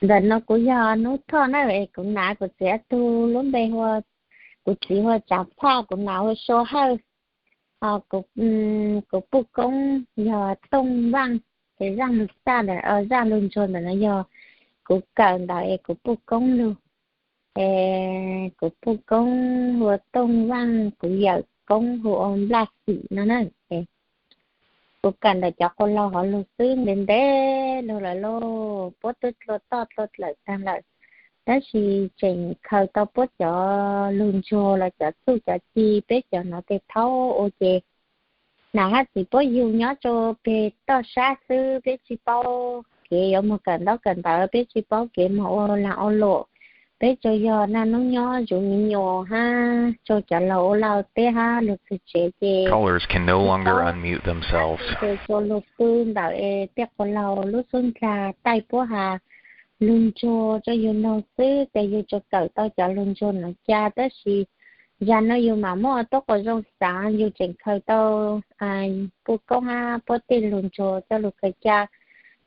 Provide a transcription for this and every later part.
Ntawm no kuv yog Hnub Thoj na, kuv nam kuv txiv tug lub npe hu, kuv txiv hu Tsav Txhaj, kuv nam hu Sua Hawj. Kuv, kuv puj koob yog Tooj Vaaj, es zaaj lug txaj ntawm, zaaj lug ntsuag ntawm no yog kuv kawm ntawd es kuv puj koob lug. Es kuv puj koob hu ua Tooj Vaaj, kuv yawm koob hu ua Nplaj Xim no na. Kuv kawm ntawm cov quas laug hov lug xwb ntev ntev lug lawm lauj, puab twb dlua toj dlua dlawm taag lawm, tab sis tseem khaws tau puab cov lug ntsuag los cov txuj cov ci, peb cov nov tes thaub ua ces nam hab txiv puab yug nyob rua peg toj sab xwb, peb tsis paub kev yuav moog kawm ntaub kawm ntawv, peb tsis paub kev moog ua laag ua luam, peb tsuas yog naj nub nyob zuv me nyuam hab rua cov laug ua laj teb hab lug txug tsev ces rua lug pw ntawm es tej quas laug lub xub ndlag taij puab has lug ntsuag rua yug noog xwb, ces yug tsuas kawm tau cov lug ntsuag nuav ca, tab sis zag nuav yug mam muab ua tuab quas zoo xaav, yug tseem khaws tau puj koob hab puab tej lug ntsuag coj lug khaws ca.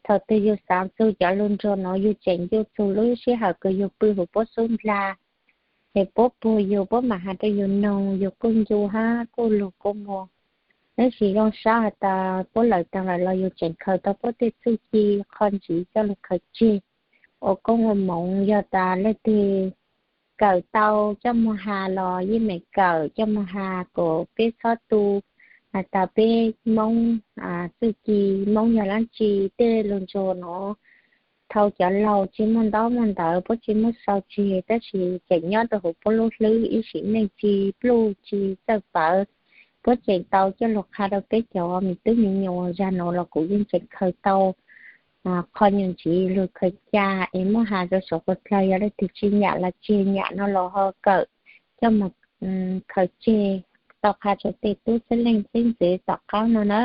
Thaum twg yug xaav txug cov lug ntsuag nuav yug tseem ncu txug lub sij hawm kws yug pw huv puab xub ndlag, es puab puag yug puab mam has rua yug noog, yug kuj ncu hab kuj lug kuj muag. Tab sis zoo sab has tas puab lawm taag lawm los yug tseem khaws tau puab tej txuj ci qhov ntsiv coj lug khaws tseg ua koob ua moov. Yog tas leej twg kawm tau coj moog has los yeej meem kawm coj moog has kom peb txhob tu has tas peb Moob txuj ci, Moob yog dlaab tsi, tej lug ntsuag nuav thaus cov laug tsis muaj ntaub muaj ntawv puab tsis muaj sau tseg, tab sis tseem nyob rua huv puab lub hlwb ib sim neej tsis pluj tsis txawj pawv, puab tseem tau coj lug qha rua peb cov me tub me nyuam. Zag nuav los kuv yeej tseem khaws tau qhov nyuag ntsiv lug khaws ca es muab has rua saum quas dlawg, yog leej twg tsis nyam los tseg, nyam no los ho kawm coj moog khaws tseg tau qha rua tej tub txheeb leej txheeb ntxwv tom qaab no na.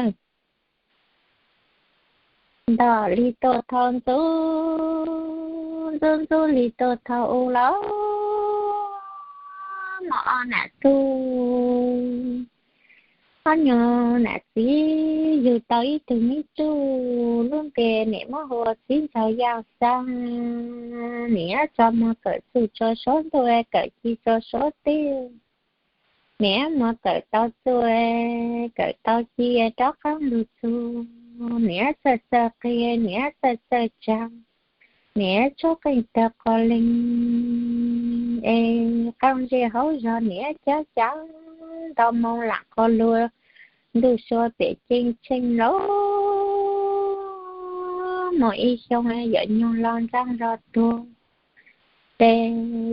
Ntom li tuaj thaum ntxub, ntxub ntxub li tuaj thaum u los, mos o nam tug, ob nyuag nam txiv yug tau ib tug me tub, lub npe niam muab hu ua Txiv Ntxawg Yaaj Xaa. Niam tso muag kawm txuj tso suav ntuj, kawm ci tso suav teb. Niam muag kawm tau txuj, kawm tau ci, rov qaab lug txug. Niam txawj txawj qhia, niam txawj txawj tsaa, niam tshuab qeej tawg qos leeg, es qaab zej hauv zog niam cab cab, nto moo lam qos lug, ntuj sua pem ceeb tsheej lawm. Moog ib xyoo yawm nyuag los ntsaaj zog tuag, ces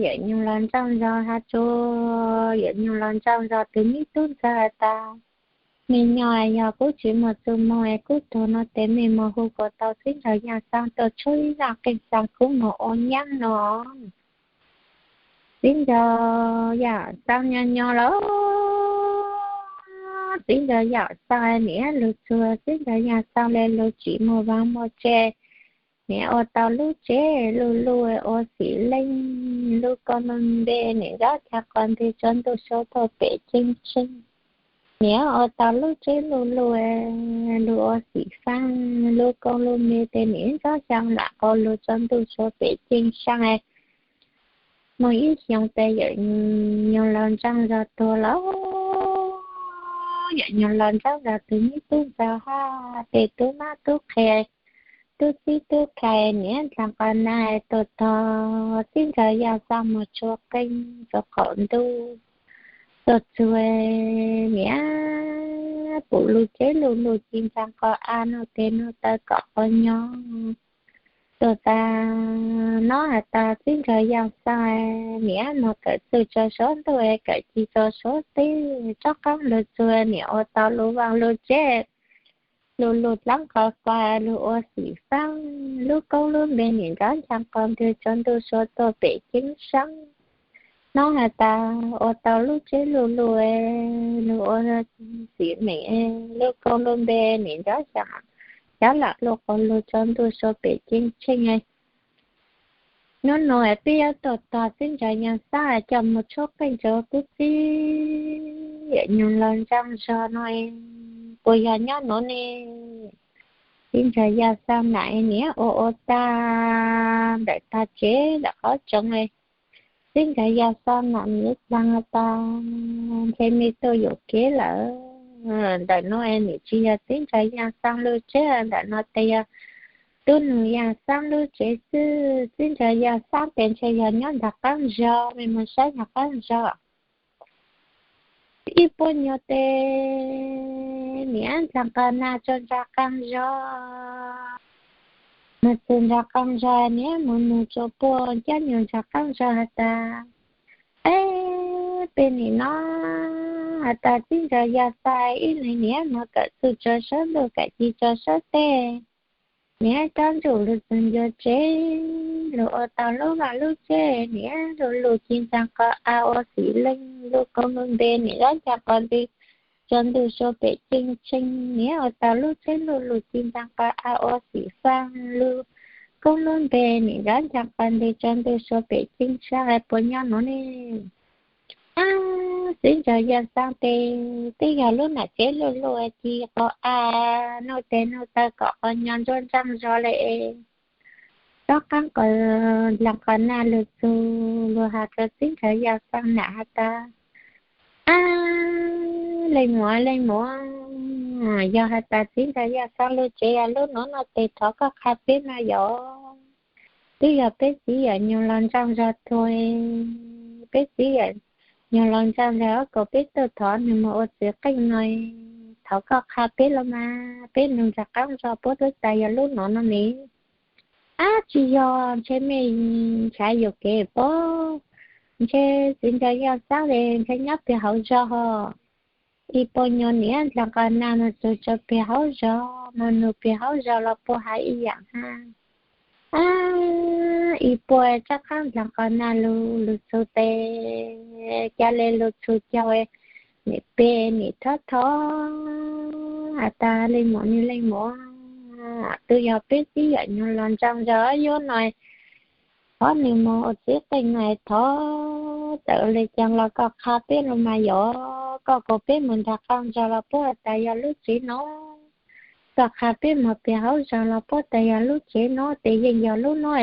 yawm nyuag los ntsaaj zog has rua yawm nyuag los ntsaaj zog tug me tub ntxawg tas, me nyuam, yog kuv tsis muaj txuj moog es kuv tuag no tes mej moog hu kom tau Txiv Ntxawg Yaaj Xaa tuaj tshuab ib zaaj qeej xaa kuv moog ua nyaab no. Txiv Ntxawg Yaaj Xaa nyob nyob lawm, Txiv Ntxawg Yaaj Xaa niam lug txug, Txiv Ntxawg Yaaj Xaa le lug tsim muaj vaaj muaj tse, niam ua tau lub tsev luj luj ua xim leej, lub koob lub npe niam nrov cag qos ntwg tsua ntuj sua tuaj pem ceeb tsheej. Niam ua tau lub tsev luj luj, lug ua xim faab, lub koob lub npe tes niam nrov xyaa lam qos lug tsua ntuj sua pem ceeb tsheej. Moog ib xyoo tes yawm nyuag los ntsaaj zog tuag lawm, yawm nyuag los ntsaaj zog tug me tub ntxawg hab tej tub mab tub qhe, tub txib tub khai, niam dlaag qos nag tuaj tog, Txiv Ntxawg Yaaj Xaa moog tshuab qeej rua qaum ntuj tuaj txug, niam pum lub tsev luj luj ci ntsaag qos av, nuj tes nuj taw kom qos nyob tuaj tas. Nov has tas Txiv Ntxawg Yaaj Xaa, niam moog kawm txuj tsua suav ntuj, kawm ci tsua suav teb, rov qaab lug txug, niam ua tau lub vaaj lub tsev luj luj dlaab qos kua, lug ua xim faab, lub koob lub npe niam nrov ncaag qos ntwg tsua ntuj sua tuaj pem ceeb tsheej. Nov has tas ua tau lub tsev luj luj, lug ua xim meem, lub koob lub npe niam nrov xyaa, xyaa lam luj qos lug tsua ntuj sua pem ceeb tsheej. Nub nua peb yuav tuaj tog Txiv Ntxawg Yaaj Xaa coj moog tshuab qeej rua kuv txib, yawm nyuag los ntsaaj zog no, puas yog nyob nuav ne? Txiv ntxawm Yaj Xaa nam niam ua ua tag ntawm tag tsev ntawm qhov tsoov, txiv ntxawm Yaj Xaa nam niam dlaag tas, ntshe me tuaj yuam kev lawm. Ntawm no es nim tsis yog txiv ntxawm Yaj Xaa lub tsev, ntawm no tes yog tub nus Yaj Xaa lub tsev xwb. Txiv ntxawm Yaj Xaa tes ntshe yog nyob nram qaab zog, me moog saib nram qaab zog. Ib puab nyuag tes niam dlaag qas nas tso nram qaab zog, moog txug nram qaab zog niam moog nug rua puab caab nyuag nram qaab zog has tas, Eb, peb nim no has tas txiv ntxawm Yaj Xaa ib leeg niam moog kawm txuj tso sab ntuj kawm ci tso sab teb, niam rov ntsum lug txug ncua tsev, lug ua tau lub vaj lub tsev, niam lug lug ci ntxaa qos av ua xim leej, lug koob lub npe niam zab ncaa qos ntws tso ntug sua pem ceeb tsheej, niam ua tau lub tsev lug lug ci ntxaa qos av ua xim faaj, lug koob lub npe niam zab ncaa qos ntws tso ntug sua pem ceeb tsheej, puas nyob nuav ne? Ab, txiv ntxawm Yaj Xaa tes twb yog lub nam tsev luj luj ci qos av, nuj tes nuj taw kom qhov nyo ntsuab ntsaaj zog le. Rov qaab qas dlaag qas nas lug txug lug has rua txiv ntxawm Yaj Xaa nam has tas, Ab, leej muam, leej muam, yog has tas txiv ntxawm Yaj Xaa lub tsev yog lub nuav no tes thov koj qha peb mas yog, twb yog peb txiv yawm nyuag los ntsaaj zog tuag, peb txiv yawm nyuag los ntsaaj zog kom peb tuaj thov nwg moog ua txiv qeej no, thov koj qha peb los mas peb nug nram qaab zog puab twb tas yog lub nuav no ne. Ab, tsis yog, ntshe mej nrhav yuam kev pob, ntshe txiv ntxawm Yaj Xaa le ntshe nyob peg hauv zog hos. Ib puab nyuag niam dlaag qas nas moog txug rua peg hauv zog, moog nug peg hauv zog los puab has ib yaam hab. Ab, ib puab rov qaab dlaag qas nas lug lug txug tes, ca le lug txug caug, nim pe nim thov thov has tas, Leej muam, nwg leej muam, twb yog peb txiv yawm nyuag los ntsaaj zog yuav no, thov nwg moog ua txiv qeej no, thov txawm le caag los koj qha peb los mas yog, koj kom peb moog nrug qaab zog los puab has tas yog lub tsev no, koj qha peb moog peg hauv zog los puab tas yog lub tsev no tes yeej yog lub no.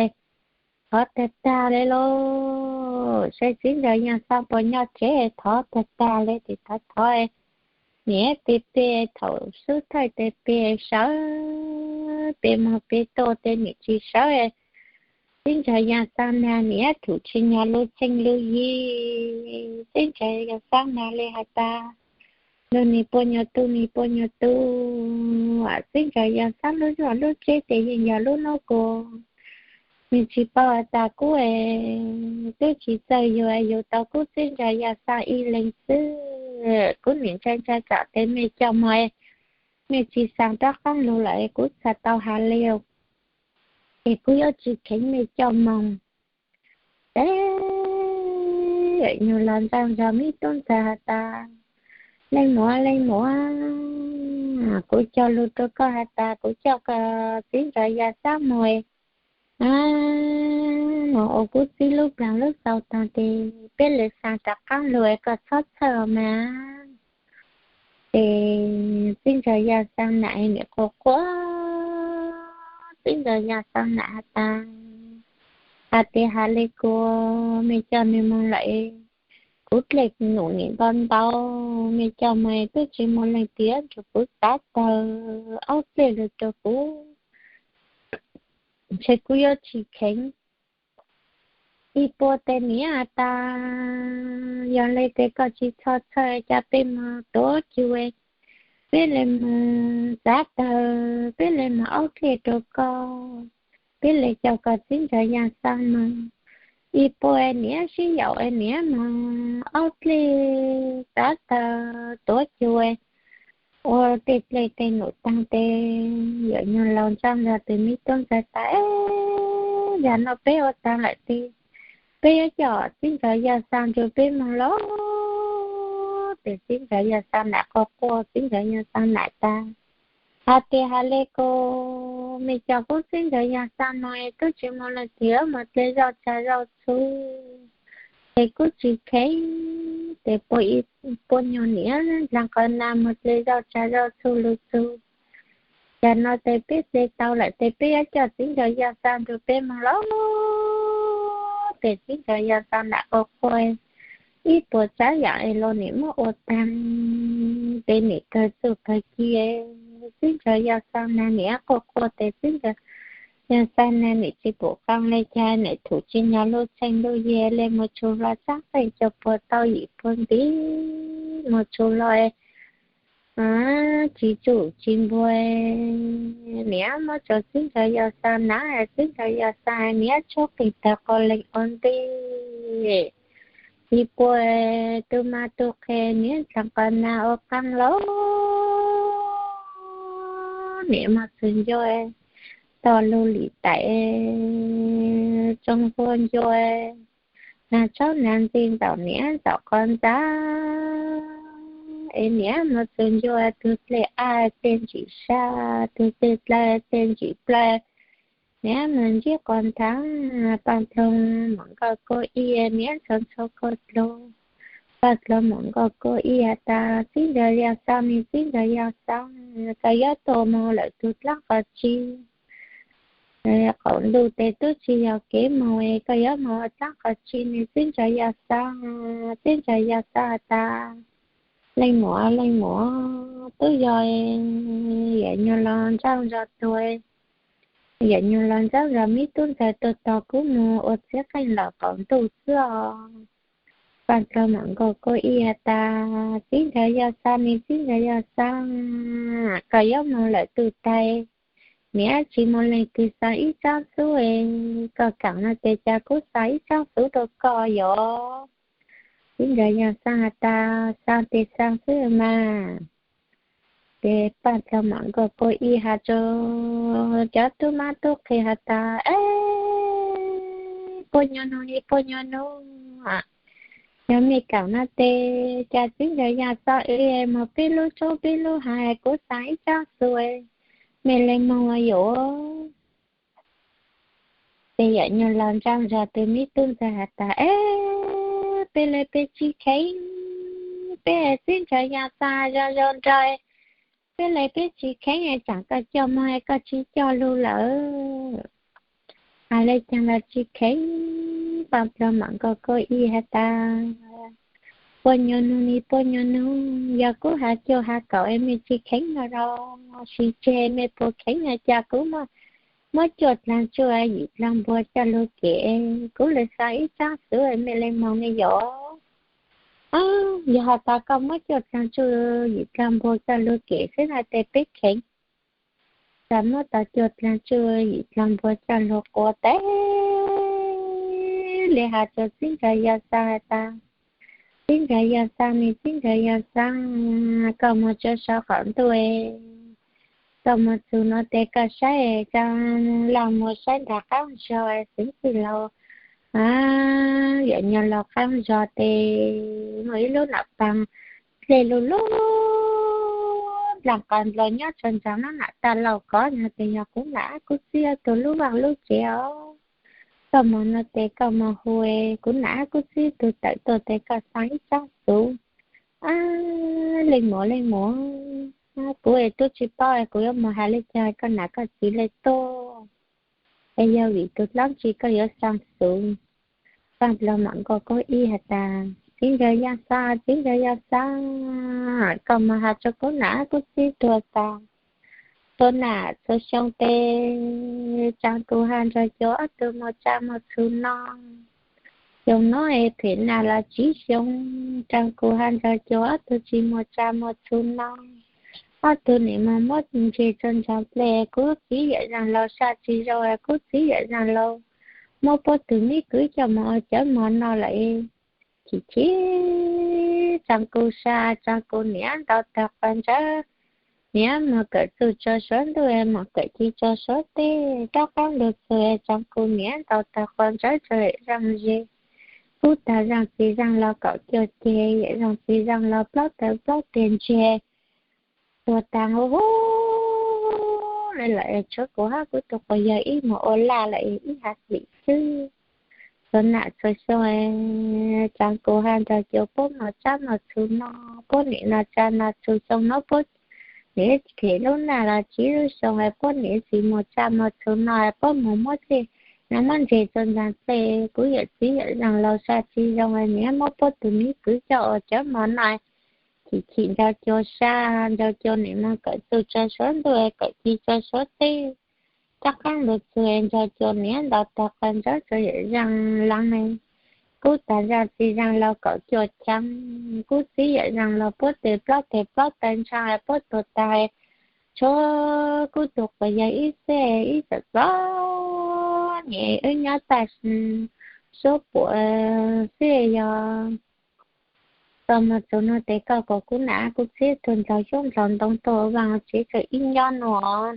Thov tag tag le lauj, saib txiv ntxawm Yaj Xaa puas nyob tsev, thov tag tag le tes thov thov, niam pe pe, thaum xub thawj tes pe sawv, pe moog pe tuaj tes nim tsis sawv. Txiv ntxawm Yaj Xaa nag niam thum tsis nyog lub txheej lub yig, txiv ntxawm Yaj Xaa nag le has tas, lug nwg puab nyuag tub, nwg puab nyuag tub, txiv ntxawm Yaj Xaa lub zog lub tsev tes yeej yog lub nub kuv, nwg tsis paub has tas kuv twb tsis txawj yug, yug tau kuv txiv ntxawm Yaj Xaa ib leeg xwb, kuv nim ntshai ntshai tsam tes mej coj moog, mej tsis xaa rov qaab lug lawm kuv txhad tau has le, es kuv yuav tsis kheev mej coj moog. Tes nyuag los ntsaaj zog mib tub ntxawg has tas, leej muam, leej muam, kuv cog lug rua koj has tas kuv coj koj txiv ntxawm Yaj Xab moog, moog ua kuv txiv lub nplaag lub xaus taag tes peb le xaa rov qaab lug, koj txhob txhawj mas. Ces txiv ntxawg Yaj Xab nam nim quaj quaj, txiv ntxawg Yaj Xab nam has tas, has tes has le kuv, mej coj nwg moog lawm, kuv dlej num nim ntau ntau, mej coj moog twb tsis muaj leej twg yuav nrug kuv txav tawg aub dlej lug rua kuv, ntshe kuv yuav tsis kheev. Ib puab tes niam has tas, yog le tes koj tsis txhob txhawj, ca peb moog tuav cua, peb le moog txav tawg, peb le moog aub dlej rua koj, peb le coj koj txiv ntxawg Yaj Xab moog. Ib puab niam sib yaum niam moog aub dlej, txav tawg, tuav cua, ua tej dlej tej num taag tes, yawm nyuag laus ntsaaj zog tes mib tub ntxawg tas, yog no peb ua taag lawm tes peb yuav coj txiv ntxawg Yaj Xab nrug peb moog lauj. Tes txiv ntxawg Yaj Xab nam quaj quaj, txiv ntxawg Yaj Xab nam tas, has tes has le kuv, mej coj kuv txiv ntxawg Yaj Xab moog twb tsis muaj leej twg yuav moog dlej zoj tsag zoj txhu, tes kuv tsis kheev. Tes puab nyuag niam dlaag qhov nag moog dlej zoj tsag zoj txhu lug txug, Cas no tes peb xes tau lawm tes peb yuav coj txiv ntxawm Yaj Xa nrug peb moog lauj. Tes txiv ntxawm Yaj Xa nam quaj quaj, ib puas tsaab yaam es los nim muab ua taag, tes nim kawg txuj kawg ci. Txiv ntxawm Yaj Xa na nim quaj quaj tes txiv ntxawm Yaj Xa na nim tsis pum qee le caag, nim thum tsis nyob lub txheej lub yeg le, moog tshum hlo tsaab qeej cuaj puas tau yim puas ntiv, moog tshum hlo tsis tsuj tsis npua. Niam muab rua txiv ntxawm Yaj Xa na, txiv ntxawm Yaj Xa niam tshuab qig tawg quas leeg ua ntej. Tsis pum tug mas tug qhe niam dlaag quas nas ua qaab lauj. Niam moog txug ncua tog lug lim tais, tsoo huab ncua, nag tsaub nag ntxi ntawm niam ntawm quas ntxa. Es niam moog txug ncua tug dlej ab dlej ntsim sab, tug dlej dlawb dlej ntsim plawg. Niam moog ntsib quas ntxa, Paaj Dlua Mom Nkauj Kuj Ib, niam ntxhua ntxhua Kuj Dlua. Paaj Dlua Mom Nkauj Kuj Ib has tas, txiv ntxawm Yaj Xa, me txiv ntxawm Yaj Xa, koj yuav tuaj moog lawm tug dlaab qhov tsi? Qaum ntuj tes tub tsi yog kev moog, koj yuav moog ua dlaab qhov tsi ne txiv ntxawm Yaj Xa? Txiv ntxawm Yaj Xa has tas, leej muam, leej muam, tub yog yawm nyuag los ntsauj zog tuag, yawm nyuag los ntsauj zog mib tub ntxawg tuag tog kuv moog ua txiv qeej lawm qaum ntuj xwb os. Paaj Dlua Mom Nkauj Kuj Ib has tas, txiv ntxawm Yaj Xa, me txiv ntxawm Yaj Xa, koj yuav moog lawm tug tag, niam tsis muaj leej twg xaa ib tsaab xub, koj kaam no tes cas kuv xaa ib tsaab xub rua koj yom? Txiv ntxawm Yaj Xa has tas, xaa tes xaa xwb mas. Ces Paaj Dlua Mom Nkauj Kuj Ib has rua cov tub mab tub qhe has tas, es puab nyuag nub ni puab nyuag nub, yog mej kaam no tes cas txiv ntxawm Yaj Xa es moog peb lub tsaub peb lub hav kuv xaa ib tsaab xub, mej le moog yuav. Ces yawm nyuag los ntsauj zog tug mib tub ntxawg has tas, es peb le peb tsis kheev, peb txiv ntxawm Yaj Xa zoo zoo nraug, peb le peb tsis kheev, tsaam koj coj moog koj tsis coj lug lawm. Has le caag los tsis kheev. Paaj Dlua Mom Nkauj Kuj Ib has tas, puab nyuag nub ni puab nyuag nub, yog kuv has cuaj has kaum es mej tsis kheev no los sis tseg, mej puas kheev no cas kuv muab cuaj dlaag tsuj yim dlaag npua coj lug kem, kuv le xaa ib tsaab xub, mej le moog mej yuav. Yog has tas koj muab cuaj dlaag tsuj yim dlaag npua coj lug kem xwb no tes peb kheev. Txawm muab tau cuaj dlaag tsuj yim dlaag npua coj lug quas tes le has rua txiv ntxawm Yaj Xa has tas, txiv ntxawm Yaj Xa, me txiv ntxawm Yaj Xa, koj moog tsua so qaum ntuj, koj moog txug no tes koj saib tsa laaj muag saib nraag qaab zog, xeev txwj laug, yawm nyuag laug qaab zog tes muaj ib lub nam paag dlej lug lug, dlaag qas nplo nyob tsua ntsaag lub nam taj laug kov no tes yog kuv nam kuv txiv tug lub vaaj lub tsev os. Koj moog no tes koj moog hu, kuv nam kuv txiv tug tawm tuaj tes koj xaa ib tsaab xub. Leej muam, leej muam, kuv es tub tsis paub kuv yuav moog has le caag koj nam koj txiv le tuaj, es yog vim tug dlaab tsi koj yuav xaa xub? Paaj Dlua Mom Nkauj Kuj Ib has tas, txiv ntxawm Yaj Xa, txiv ntxawm Yaj Xa, koj moog has rua kuv nam kuv txiv tuag tas. Tuab nam txhua xyoo tes Tsaa Kus Haj nrug Cua ob tug muaj tsaa muaj txhu noj. Xyoo no es phem nag los tsiv xyoo, Tsaa Kus Haj nrug Cua ob tug tsis muaj tsaa muaj txhu noj. Ob tug nim moog muab ntses tsua ntsaag dlej, kuv txiv yawm zaaj laug saj tsis zoo, kuv txiv yawm zaaj laug muab puab tug mib kwv coj moog ua cawv mog noj lawm. Chim chim, Tsaa Kus saj, Tsaa Kus niam ntau tag quas ntsawv, niam moog kawm txuj tsua suav ntuj, moog kawm ci tsua suav teb, rov qaab lug txug Tsaa Kus niam ntau tag quas ntsawv rua yawm zaaj ze. Kub tag zaaj txiv zaaj laug kaum cuaj ceg, yawm zaaj txiv zaaj laug plaub tawg plaub teg ntseg. Tuag taag huv huv le lawm, tshuav kuv hab kuv tug quas yawg ib moog ua laj lawm ib hav hlim xwb. Txhua nam txhua xyoo, Tsaa Kus Haj nrug Cua puab muaj tsaa muaj txhu noj, puab nim noj tsaa noj txhu, xyoo no puab Niam phem lub nag los tsib lub xyoo es puab niam txiv mus tsa mus txhuv no es puab mus muab txij no muab ntseg txhua ntxag txej. Kuv yawm txiv yawm zaaj laus sa tsis zoo es niam muab puab tus miv kwv coj ua cov mov no, chim chim nrau cua sab nrau cua niam moog kawm txuj tso suav ntuj kawm ci tso suav teb, rov qaab nrug txug nrau cua niam ntaus tag qas ntsawb rua yawm zaaj laus ne. Kub tag zaaj txiv zaaj laus kaum cuaj chaab, kub txiv yawm zaaj laus puab teg plaub teg plaub taw ntsha puab tuag tag, tshuav kub tug quas yawg ib xeb ib txom txom nyem wb nyob tag suab puam xwb. Yog tau moog txug nua tes koj kom kuv nam kub txiv tug nplaug xyoob nplaug ntoo tuaj vaaj tsev txawm ib nyob nua.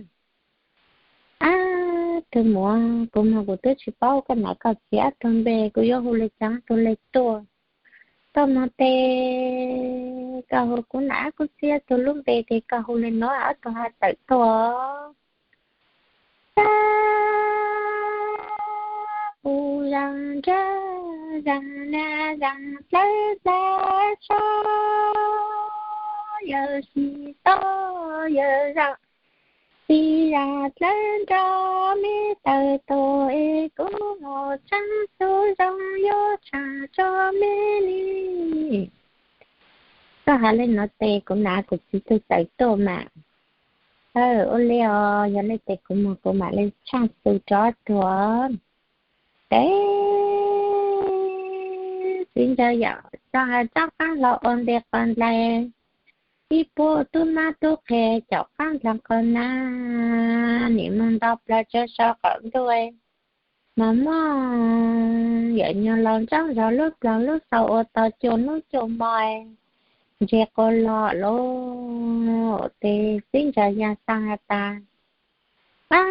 Ab tug muam, kuv moog kuv twb tsis paub koj nam koj txiv ob tug npe, kuv yuav hu le caag tug le tuaj. Koj moog tes koj hu kuv nam kub txiv tug lub npe tes koj hu le nuav ob tug ha tawm tuaj. Zag pum zag ntsab zag nag zag dlawb dlawb tso, yawg xis tod yawg zag txiv zag dlawb nrog me tawm tuaj es kuv mus tshaj xu zoo yuav tshaj tso me li. Koj has le nuav tes kuv nam kuv txiv tug tawm tuaj mas. Ua le os, yog le tes kuv mus kuv mam le tshaj xu rov tuaj. Tes txiv ntsa yawm txag has rov qaab hlo ua nte qos ndlais, ib puab tub mab tub qhe caum qaab ndlais qos nab, nim moog nto plawg tso so qaum ntuj, mas muaj yawm nyuag laus ntsaab zog lub plaag lub xaus ua tau cuaj nub cuaj mo, ntseg quas lug lug tes txiv ntsa yawm txag has tas, ab,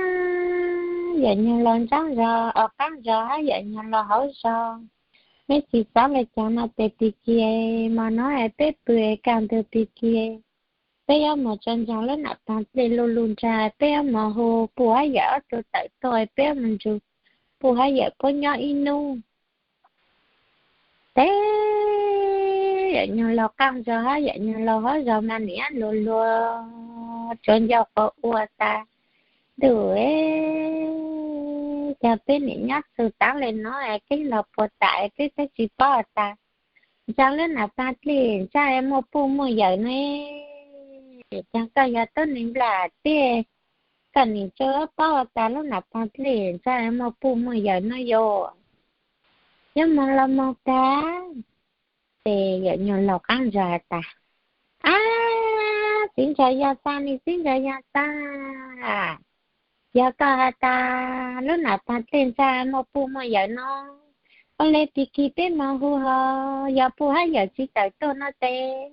yawm nyuag laus ntsaab zog ua qaab zog hab yawm nyuag laus hauv zog, mej tsis xaav le caag no tes pig kig, mo no peb pw kaj ntug pig kig, peb yuav mus tso ntsoog lub nam paag dlej luj luj nraag, peb yuav mus hu puj hab yawm ob tug tawm tuaj, peb yuav mus nrug puj hab yawm puab nyob ib nub. Tes yawm nyuag laus qaab zog hab yawm nyuag laus hauv zog mas niam luag luag tsuav ncauj quas ua tas, ntuj, cog peb niam nyob txug taav le nuav keeb los puas tas peb twb tsis paub tas, ntsaag lub nam paag dlej ntsaj muaj puj muaj yawm ne, cog koj yog tub neeg nplaj teb, koj nim tsuas paub tas lub nam paag dlej ntsaj muaj puj muaj yawm no yog, yuav moog los moog tag. Tes yawm nyuag laus qaab zog has tas, ab, txiv ntsa yawm txag ne, txiv ntsa yawm txag, yog koj has tas lub nam paag dlej ntsaj muaj puj muaj yawm no, ua le pig kig peb moog hu hov, yog puj hab yawm tsis tawm tuaj no tes,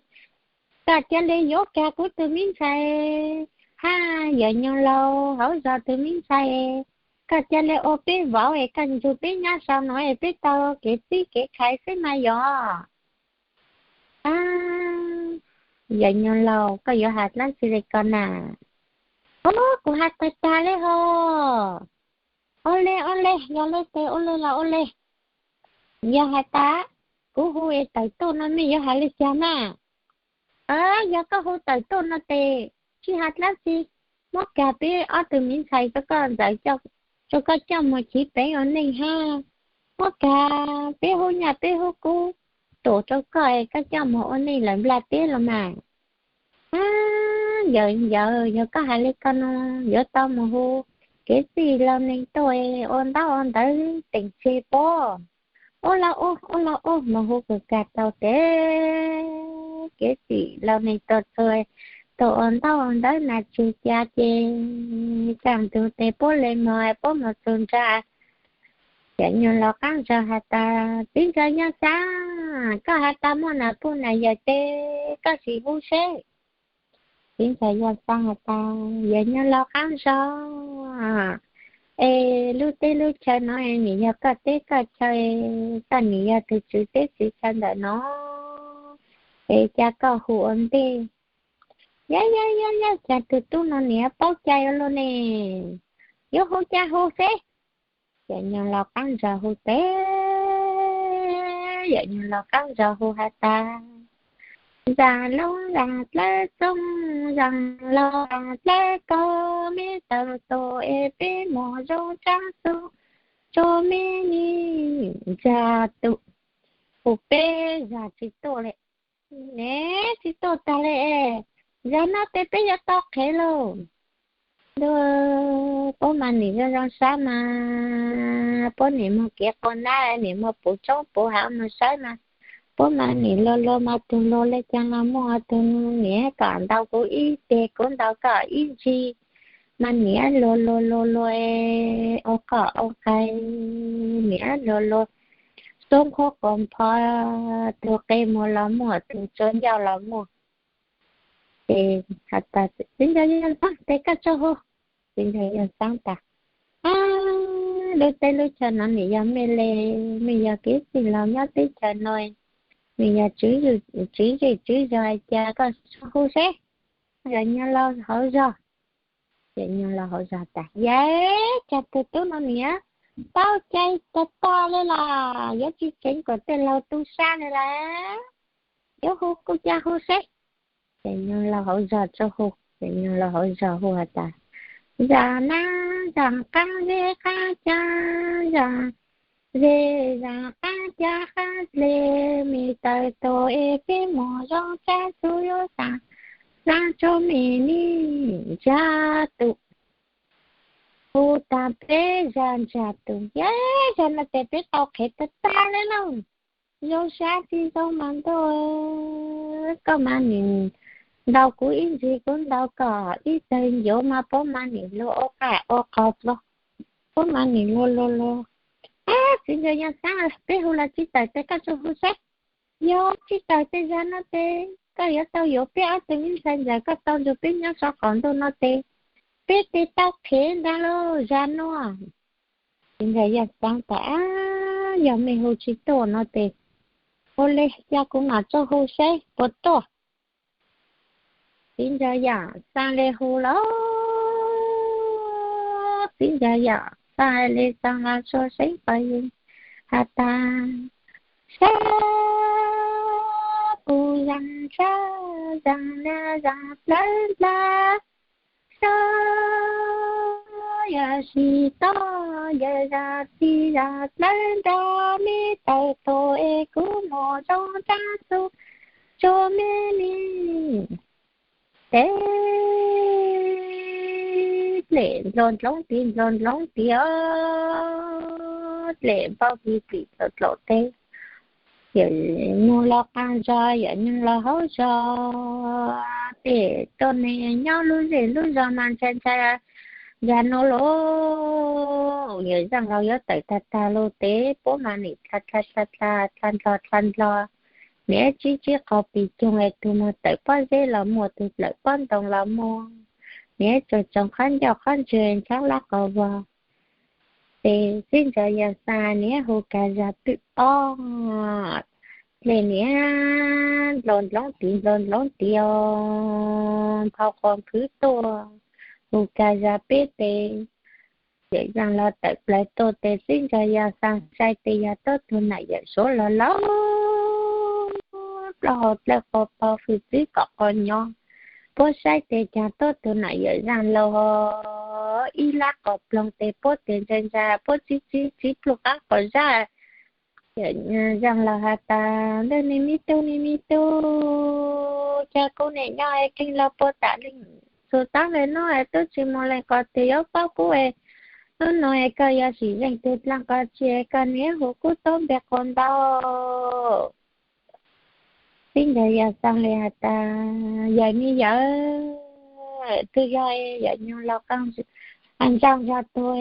koj ca le yuav kag kuv tug me ntxhais hab yawm nyuag laus hauv zog tug me ntxhais, koj ca le ua peb vauv es koj nrug peb nyob sau nuav es peb tau kev txib kev khaiv xwb mas yog. Ab, yawm nyuag laus, koj yuav has dlaab tsi le ko na? Ub, kuv has tag tag le hos. Ua le, ua le, yog le tes ua le los ua le. Yog has tas kuv hu es tawm tuaj no mej yuav has le caag na? Yog koj hu tawm tuaj no tes tsis has dlaab tsi, muab kag peb ob tug me ntxhais rua koj ntxawm, rua koj coj mus chiv peev ua neej hab, muab kag peb hub nyaj peb hub kub tuam rua koj es koj coj mus ua neej lawm nplaj teb los mas. Ab, yawm yawm, yog koj has le ko no, yuav tau mus hu kev txij laug neeg tuaj ua ntaub ua ntawv teem tseg pob. Ua los ua, ua los ua, mus hu kag kag tau tes kev txij laug neeg tuaj txhua, tuaj ua ntaub ua ntawv na tseg ca ces kaj ntug tes puab le moog, puab moog txug nraag. Yawm nyuag laus qaab zog has tas, txiv ntsa yawm txag, koj has tas muaj nam puj nam yawm tes koj sim hu seb. Txiv ntsa yawm txag has tas, yawm nyuag laus qaab zog, es lub teb lub chaw no nim yog koj teb koj chaw, koj nim yog tug tswv teb tswv chaw ntawm no, es ca koj hu ua ntej. Yawm yawm yawm, cas tug tub no niam paub cai ua luaj ne, yuav hu cas hu seb. Yawm nyuag laus qaab zog hu tes, yawm nyuag laus qaab zog hu has tas, Zaj lub zaj dlawb txooj, zaj laug zaj dlawb kaus, me taw tus es peb mus zoo tsav xu, tsuas me nim zaj tus. Hu peb zaj tsis tuaj li, ne, tsis tuaj tag li. Zaj no tes peb yuav tau qhev lauj. Ntuj, puab mas nim zoo zoo sab mas, puab nim muag kev quas nab, nim muag puv tshoob puv hav mus saib mas, puab mas nim luag luag mas tug luag le caag los muaj, tug nim kom ntaus kuv ib teg kuv ntaus koj ib ntsis, mas nim luag luag luag luag ua qoj ua qai, nim luag luag sub nqhuab quas npho, tug qe muag los muaj, tug tsua ncauj los muaj. Ces has tas, Txiv Nraug Yaj Xaab, tes koj tso hu. Txiv Nraug Yaj Xaab tas, Ab, lub teb lub chaw no nim yog mej le, mej yog kev txwj laug nyob teb chaws no, mej yog tswv zej tswv zog, hais cas koj tso hu seb. Yawm Nyoog Laug hauv zog. Yawm Nyoog Laug hauv zog tas, Yawm, cas tug tub no niam tau cai tag tag li los yuav tsis tseev kom tej laug tu sab li lawm, yuav hu kuj cia hu seb. Yawm Nyoog Laug hauv zog tso hu. Yawm Nyoog Laug hauv zog hu has tas, Zaj nab zaj qaab zeb qaab cag, zaj zeb zaj qaab cag qaab dle, me taw tus es peb mus zoo tsav xu, yuav xav xav tsuas me nim zaj tus. Hu tas peb zaj ntsag tus, Yawm, zaj no tes peb tau qhev tag tag li lauj. Zoo sab tsis zoo mas ntuj, koj mas nim ntaus kuv ib ntsis kuv ntaus koj ib teg ncuav mas puab mas nim luag ua qaj ua qos dlua, puab mas nim luag luag luag. Ab, Txiv Nraug Yaj Xaab, peb hu los tsis tawm tes koj tso hu seb. Yog tsis tawm tes zaj no tes koj yuav tau yuav peb ob tug me ntxhais ntxawm koj tau nrug peb nyob saum qaum ntuj no tes peb tes tau qhev ntag lauj zaj no. Txiv Nraug Yaj Xaab tas, Ab, yog mej hu tsis tuaj no tes ua le cas kuv mam tso hu seb puas tuaj. Txiv Nraug Yaj Xaab le hu lawm. Txiv Nraug Yaj Xaab le xaab los tso seeb pab yeej has tas, Sab puj zaj ntsab zaj nab zaj dlawb nplaj, sab yog sib tog yawm zaj txij zaj dlawb nrag, me taw tus es kuv mus zoo tsav xu, tsuas me nim teb dlem nplua ndloov tid nplua ndloov tid os, dlem npau tis plim txaus dlaum teb. Yawm Nyoog Laug qaab zog, Yawm Nyoog Laug hauv zog, tej tuab neeg nyob lub zej lub zog mas ntshai ntshai ntshai no lauj. Yawm Zaaj Laug yuav tawm tag tag lug tes puab mas nim dlha dlha dlha dlha dlha ndlog dlha ndlog, niam tsib tsib qho pis coog es tug mas tawm pob zeb los muaj, tug tawm pob ntoo los muaj, niam tsoom tsoom qab ncauj qab ntswg ntshav lab qos vog. Ces txij ntawd Yawm Xaaj niam hu kas zag twb ob dlej niam nplaus ndloov tid nplaus ndloov tid os, nphau qos nkhwv tuaj, hu kas zag peb tes. Yawm Zaaj Laug tawm plaws tuaj tes txij ntawd Yawm Xaaj saib tes yog tuab tug nam yawm suav laug laug, plaub hau dlawb qos pog hws txwb kom qos nyo. Puab saib tes caag tuab tug nam yawm Zaaj Laug ib lab qos ploog tes puab tes ntsa ntsa puab txib txib txib plug qaab qos zaj. Yawm Zaaj Laug has tas, Ntawm nej me tub, nej me tub, cas kuv niam nyob es qee laug puag tam leej txug taab le nuav es tub tsis moog lees qos tes yuav paub kub es nub nua es koj yuav sim zeej tug dlaab qos tsi es koj niam hu kub tuab npe qos ntau. Txij ntawd Yawm Xaaj le has tas, Yawm me yawm, twb yog Yawm Nyoog Laug qaab ntsaag zag tug,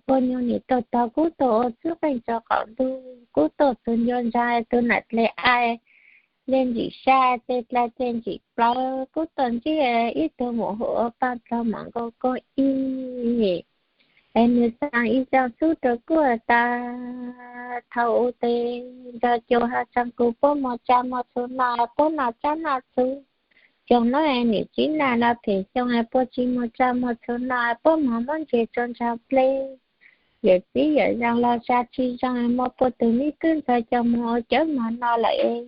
puab nyuag nim tuaj tog kub tuaj ua txwb qeej rua qaum ntug, kub tuaj tug ncua ntsa tug nam dle a, le ntsim sab tes dlawg tes ntsim plawv, kub tuaj ntsib ib tug muam hu ua Paaj Dlog Mom Nkauj Koob Ib. Es nwg xaa ib zaaj xub rua kuj tas, thaus u tes nrog cua has tsaa kug puab muag tsaa muag txhu noj, puab noj tsaa noj txhu. Xyoo nuav es nim tsib naj los phem xyoo es puab tsis muag tsaa muag txhu noj, puab muag muab ntses rua ntsa pleb. Yawm txwv Yawm Zaaj Laug tsa tsi zoo es muab puab tug me kub ntxhais coj moog ua cawv mog noj lawm es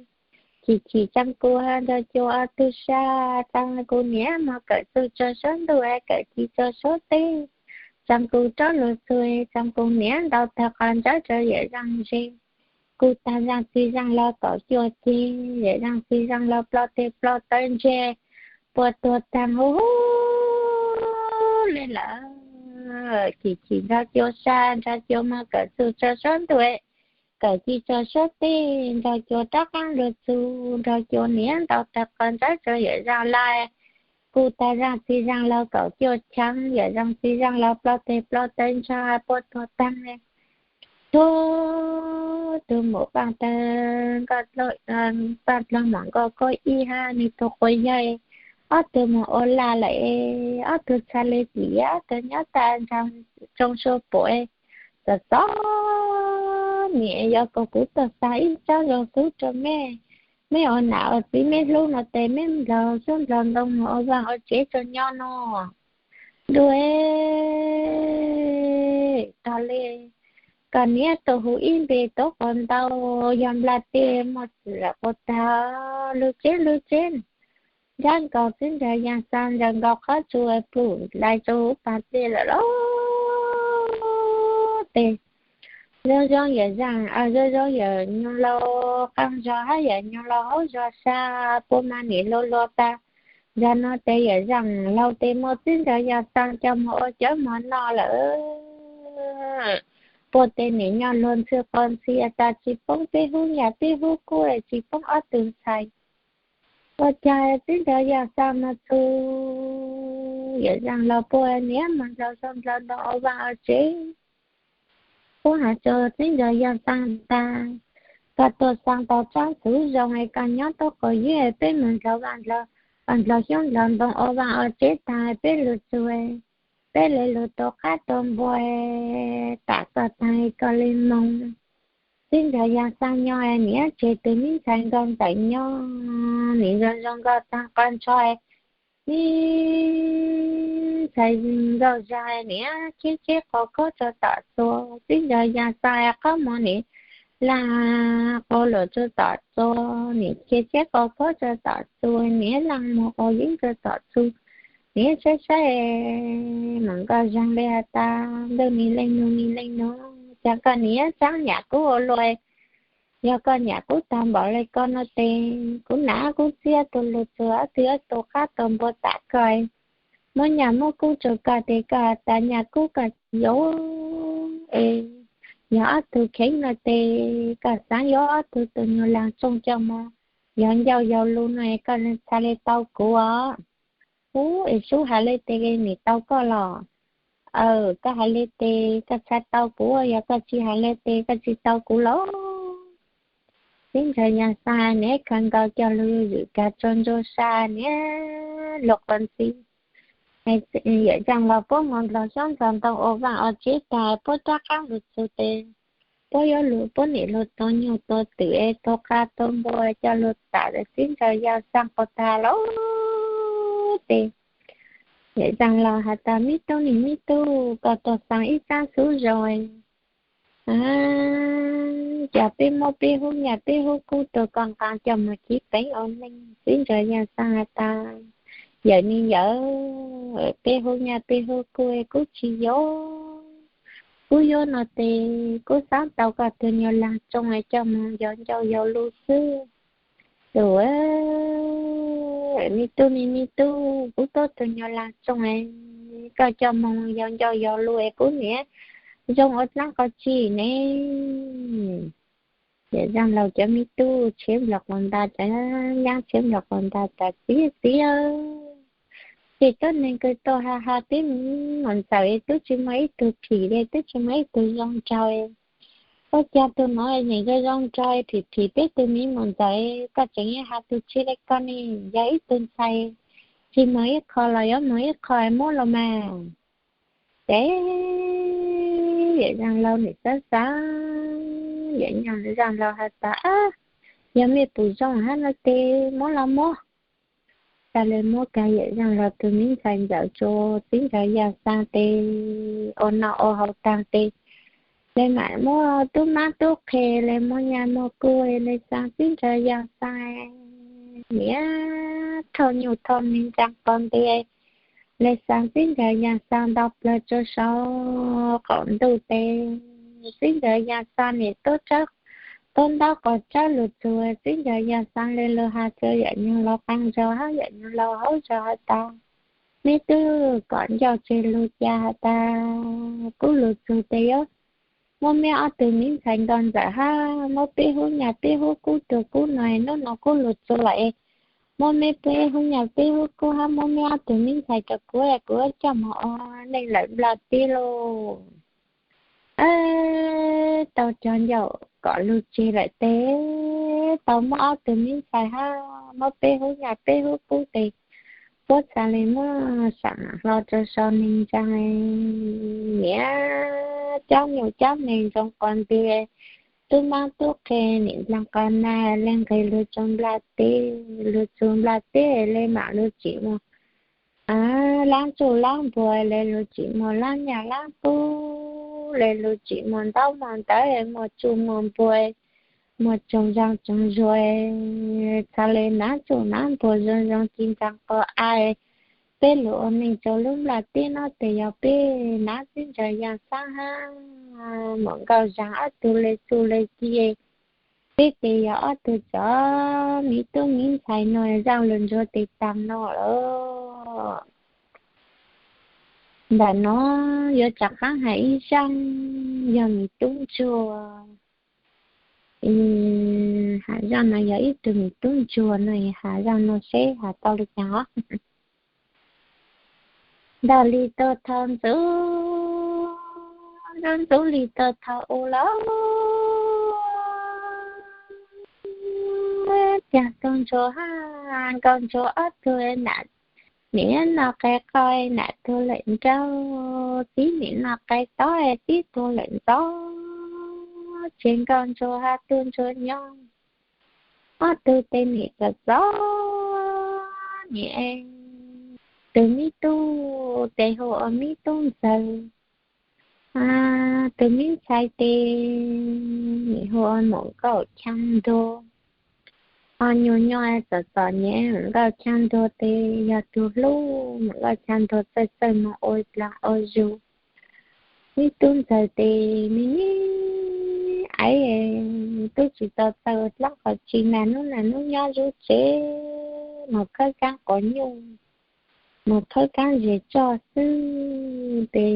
Chim chim tseem kuv nrog cua ob tug sab, tseem kuv niam mus kawm txuj tso suab ntuj, kawm ci tso suab teb, tseem kuv rov luag txug, tseem kuv niam ntaus tag qos ntsawb rau yawm zeej ze. Kuv tag zeej txiv zeej laus kaum cuaj ceg, yawm zeej txiv zeej laus ploj teg ploj taw ntseg, puas tuag taag huv huv le lawm. Chim chim nrog cua sab, nrog cua mus kawm txuj tso suab ntuj, kawm ci tso suab teb, nrog cua rov qaab luag txug, nrog cua niam ntaus tag qos ntsawb rau yawm zeej laus. Kuv tag zeej txiv zeej laus kaum cuaj ceg, yawm zeej txiv zeej laus ploj teg ploj taw ntseg, puas tuag taag le. Tug tug mus paaj tawg nkoj, paaj dlaag mom nkoj koj ib hab nwg tug quas yawg, ob tug mus ua laj lawm, ob tug txha le tim, ob tug nyob tag nraag tsoo sua puam. Txom txom nyem, yog kom kuv tuaj xaa ib tsaab zoo xub rua mej, mej ua nam ua txiv mej hlub no tes mej nplog xyoob nplog ntoo mus ua vaaj ua tsev rua nyob no. Dua tog le, koj niam tau hu ib npe tuav quas ntau, yog nplaj teb muaj txim lawm quas tag, lug tsev lug tsev. Ntsawg nkaus txiv nraug Yaaj Xaa, ntsawg nkaus qhov tsua plum dai rua huv paag teg lawm lauj. Tes zoo zoo yawm zeej, zoo zoo yawm nyuas laus qaab zog hab yawm nyuas laus hauv zog sab, puab mas nim luag luag tag. Zag no tes yawm zeej laus tes muab txiv nraug Yaaj Xaa coj moog ua cawv mov noj lawm. Puab tes nim nyob luag ntxhw quas ntxhia tas tsi poob peb hub nyaj peb hub kub, tsi poob ob tug ntxhais. Ua caag txiv nraug Yaaj Xaa moog txug, yawm zeej laus puab niam moog nplog xyoob nplog ntoo ua vaaj ua tsev. Puab has rua txiv nraug Yaaj Xaa tas, koj tuaj xaa tau tsaab xuv zoo es koj nyob tuab qaum yug, peb moog nplog vaaj nplog, nplog xyoob nplog ntoo ua vaaj ua tsev taag peb lug txug, peb le lug tua qab tua npua, tam koj taag koj le moog. Txiv nraug Yaaj Xaa nyob niam tseg tug me ntxhais nkauj ntxawm nyob, nim zoo zoo nkauj taag qhov ntsho, me ntxhais nkauj zag niam cheb cheb quas khaub rua tom txuas. Txiv nraug Yaaj Xaa qab moov nim laag quas luam rua tom txuas, nim cheb cheb quas khaub rua tom txuas, nim laag moog quas yeeb rua tom txuas. Nim saib saib, mam nkauj zag le has tas, ntuj, mi leej nus mi leej nus, cas koj niam tsaab nyam kub ua luaj? Yog koj nyam kub taag npaum le koj no tes, kuv nam kub txiab tug lug txug ob tug yuav tua qab tua npua tam koj. Muab nyam muab kub rua koj tes koj has tas nyam kub koj tsis yuav es, yog ob tug kheev no tes koj xaav yuav ob tug tug nyuas laag tsooj coj moog, yog ncauj yog lug no es koj txhaj le tau kuv os. Ub, es sub has le tes nim tau koj los? Aw, koj has le tes koj txhaj tau kuv, yog koj tsis has le tes koj tsis tau kuv los? Txiv nraug Yaaj Xaa niam khaws nkaus coj lug zwm kag tsua ntsua sa niam luag quas ntxhi. Yawm zeej laus puab moog nplog xyoob nplog ntoo ua vaaj ua tsev taag puab rov qaab lug txug tes, puab yuav lug puab nim lug tua nyuj tua twm es tua qab tua npua coj lug tam txiv nraug Yaaj Xaa quas taag lawm tes, yawm zeej laus has tas, me tub, nim me tub, koj tuaj xaa ib tsaab xuv zoo cas peb muab peb hub nyaj peb hub kub rua koj nqaa coj moog chiv peev ua neej. Txiv nraug Yaaj Xaa has tas, yawm me yawm, peb hub nyaj peb hub kub kub tsis yuav. Kub yuav no tes kub xaav tau koj tug nyuas laag tsooj coj moog yog ncauj yog lug xwb. Tus, me tub, me me tub, kub tuab tug nyuas laag tsooj, koj coj moog yog ncauj yog lug es kub niam zoo ua dlaab qhov tsi ne? Yawm zeej laus cov me tub tshiab nplog quas nta, cov nyaab tshiab nplog quas nta tas, txiv, txiv, ces tuab neeg kws tuaj has has peb me muam ntxawm tub tsis muaj ib tug phim le, tub tsis muaj ib tug zoo nraug. Ua cas tug nuav nim zoo zoo nraug phim phim peb tug me muam ntxawm, koj tseem has tug tshiab le koj ne? Yog ib tug ntxhais tsis moog ib qho los yuav moog ib qho muab los mas. Ces yawm zeej laus nim xaav xaav, yawm zeej laus has tas, yog mej pum zoo hab no tes muab los muab. Txhaj le muab kag yawm zeej laus tug me ntxhais ntxawm rua txiv nraug Yaaj Xaa tes ua noj ua haus taag tes, le mam muaj tub mab tub qhe, le muaj nyaj muaj kub, le xaa txib nraws yaj xaa, niam thoj nyuj thoj neeg ntsaa qos nti, le xaa txib nraws yaj xaa nto plawg rua sau qaum ntuj tes, txib nraws yaj xaa niam tuab ntaub qos tsawb lug txug, txib nraws yaj xaa le lug has rua yawm nyuag laus qee zaug hab yawm nyuag laus hauv zaug has tas, meb tub kom ncauj tseg lug ca has tas, kub lug txug tes yuav muab meb ob tug miv ntxhais nkauj ntxawm hab muab peb hub nyaj peb hub kub tug kub no, nub nua kub lug txug lawm, muab meb peb hub nyaj peb hub kub hab muab meb ob tug miv ntxhais rua kuv, kuv coj moog ua neej lawm nplaj teb lauj. Tau cov ncauj kom lug tseg lawm tes, tau muab ob tug miv ntxhais hab muab peb hub nyaj peb hub kub tes, puab txhad le muab saam hlo rua sau neeg ntsaa, niam cab nyuj cab neeg ntsaa qos nti, tub mab tub qhe niam ntsaa qos na, le nqeg lug txug nplaj teb, lug txug nplaj teb le mam lug tsim moog laab tsuj laab npua, le lug tsim moog laab nyaj laab kub, le lug tsim moog ntaub moog ntawv, muaj tsuj muaj npua, muaj tsoog zaaj tsoog zuag, txhad le naav tsuj naav npua zoo zoo ci ntsaa qos av. Peb lug ua neej rua lub nplaj teb no tes yog peb naav txib nraws yaj xab hab muam nkauj zaag ob tug le txuj le ci, peb tes yog ob tug cov miv tub miv ntxhais nua zaaj lug ntsuag tes taag no lawm. Ntawm no yuav rov qaab has ib zaaj yog miv tub ntsuag. Has zaaj no yog ib tug miv tub ntsuag no, has zaaj no seb has tau le caag os. Ntawm li tau thaum ntxub, ntxub li tau thaum u lawm, caag tug ntsuag hab nkauj ntsuag ob tug nam, nim no qe qau nam tug lawm nraug, tib nim no qe tob tib tug lawm ntxov, ces nkauj ntsuag hab tub ntsuag nyob ob tug tes nim txom txom nyem. Tug miv tub tes hu ua miv tub ntxawg, tug miv ntxhais tes nim hu ua maum nkauj chaaj ntuag. Ho nyuag nyob txom txom nyem, maum nkauj chaaj ntuag tes yog tug hlub, maum nkauj chaaj ntuag txawj txawj moog ua dlaag ua zug. Miv tub ntxawg tes me me aiv, tub tsi tau txawj ua dlaab qhov tsi, naj nub naj nub nyob zub tsev, moog khawb kaab quav nyuj, moog khawb kaab zes tsoj xwb. Tes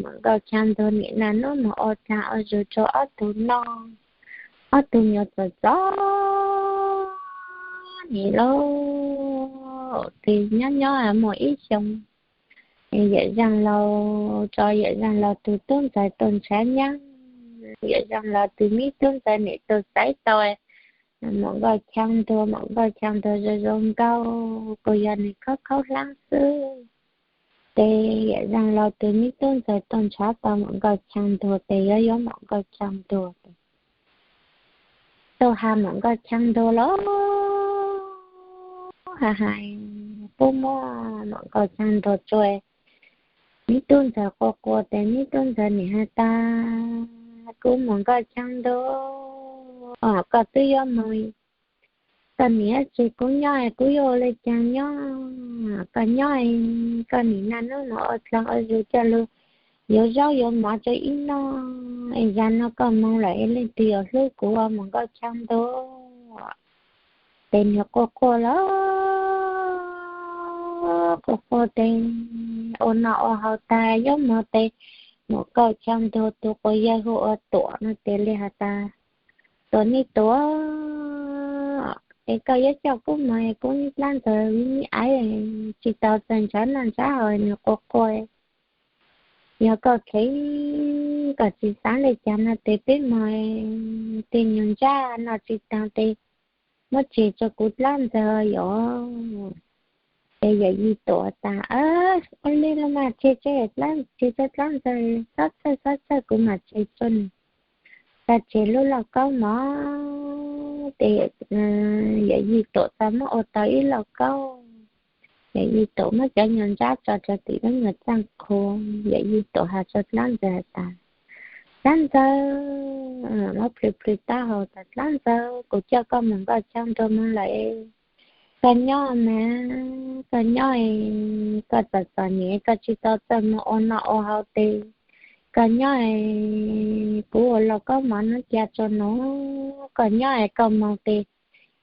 maum nkauj chaaj ntuag nim naj nub moog ua dlaag ua zug rua ob tug noj, ob tug nyuam txom txom nyem lauj. Tes nyob nyob muaj ib xyoo, yawm zaaj laug, tso yawm zaaj laug tug tub ntxawg tau ntshav nyab, yawm zaaj laug tug miv tub ntxawg nim tau xaiv tau maum nkauj chaaj ntuag, maum nkauj chaaj ntuag zoo zoo nkauj, kuj yog nwg khaub khaub hlaab xwb. Tes yawm zaaj laug tug miv tub ntxawg tau ntshav tau maum nkauj chaaj ntuag tes yuav yuav maum nkauj chaaj ntuag tes tau has maum nkauj chaaj ntuag los has has, puab muab maum nkauj chaaj ntuag tsua. Miv tub ntxawg quas quas tes miv tub ntxawg nim has tas, kuv maum nkauj chaaj ntuag, koj twb yuav moog, koj nim tseg kuv nyob, kuv yuav ua le caag nyob? Koj nyob, koj nim naj nub moog ua dlaag ua zug coj lug yuav zaub yuav mov rua ib noj, es zag no koj moog lawm es leej twg yuav hlub kuv ua maum nkauj chaaj ntuag? Tes nwg quas quas los quas quas tes ua noj ua haus tag yuav moog tes maum nkauj chaaj ntuag tug quas yawg hu ua Tuam no tes le has tas, Tuam, nej Tuam, es koj yuav coj kuv moog, kuv dlaab ntxawg miv miv aiv tsi tau txawj ntshaw noj ntshaw haus, nwg quas quas. Yog koj kheev, koj tsi xaav le caag no tes peb moog, tej nyuag ntsab noj tsi taag tes muab tseg rua kuv dlaab ntxawg yom. Ces yawm yij Tuam tas, ua le los mas tseg rua dlaab, tseg rua dlaab ntxawg, xob txhawj xob txhawj, kuv mam tseg rua nwg. Tag tseg lub lauj kaub mov, tes yawm yij Tuam txawm muab ua tau ib lauj kaub. Yawm yij Tuam muab cov nyuag ntsab tso rua tim lub nyuag txaaj qhua, yawm yij Tuam has rua dlaab ntxawg has tas, Dlaab Ntxawg, muab plhws plhws taub hau tas, Dlaab Ntxawg, kuv coj koj mus nkoj chaw nrug moog lawm. Koj nyob mas, koj nyob es koj txom txom nyem, koj tsis tau txawj moog ua noj ua haus tes, koj nyob es kuv ua lauj kaub mov nub ca rua nuav, koj nyob es koj moog tes,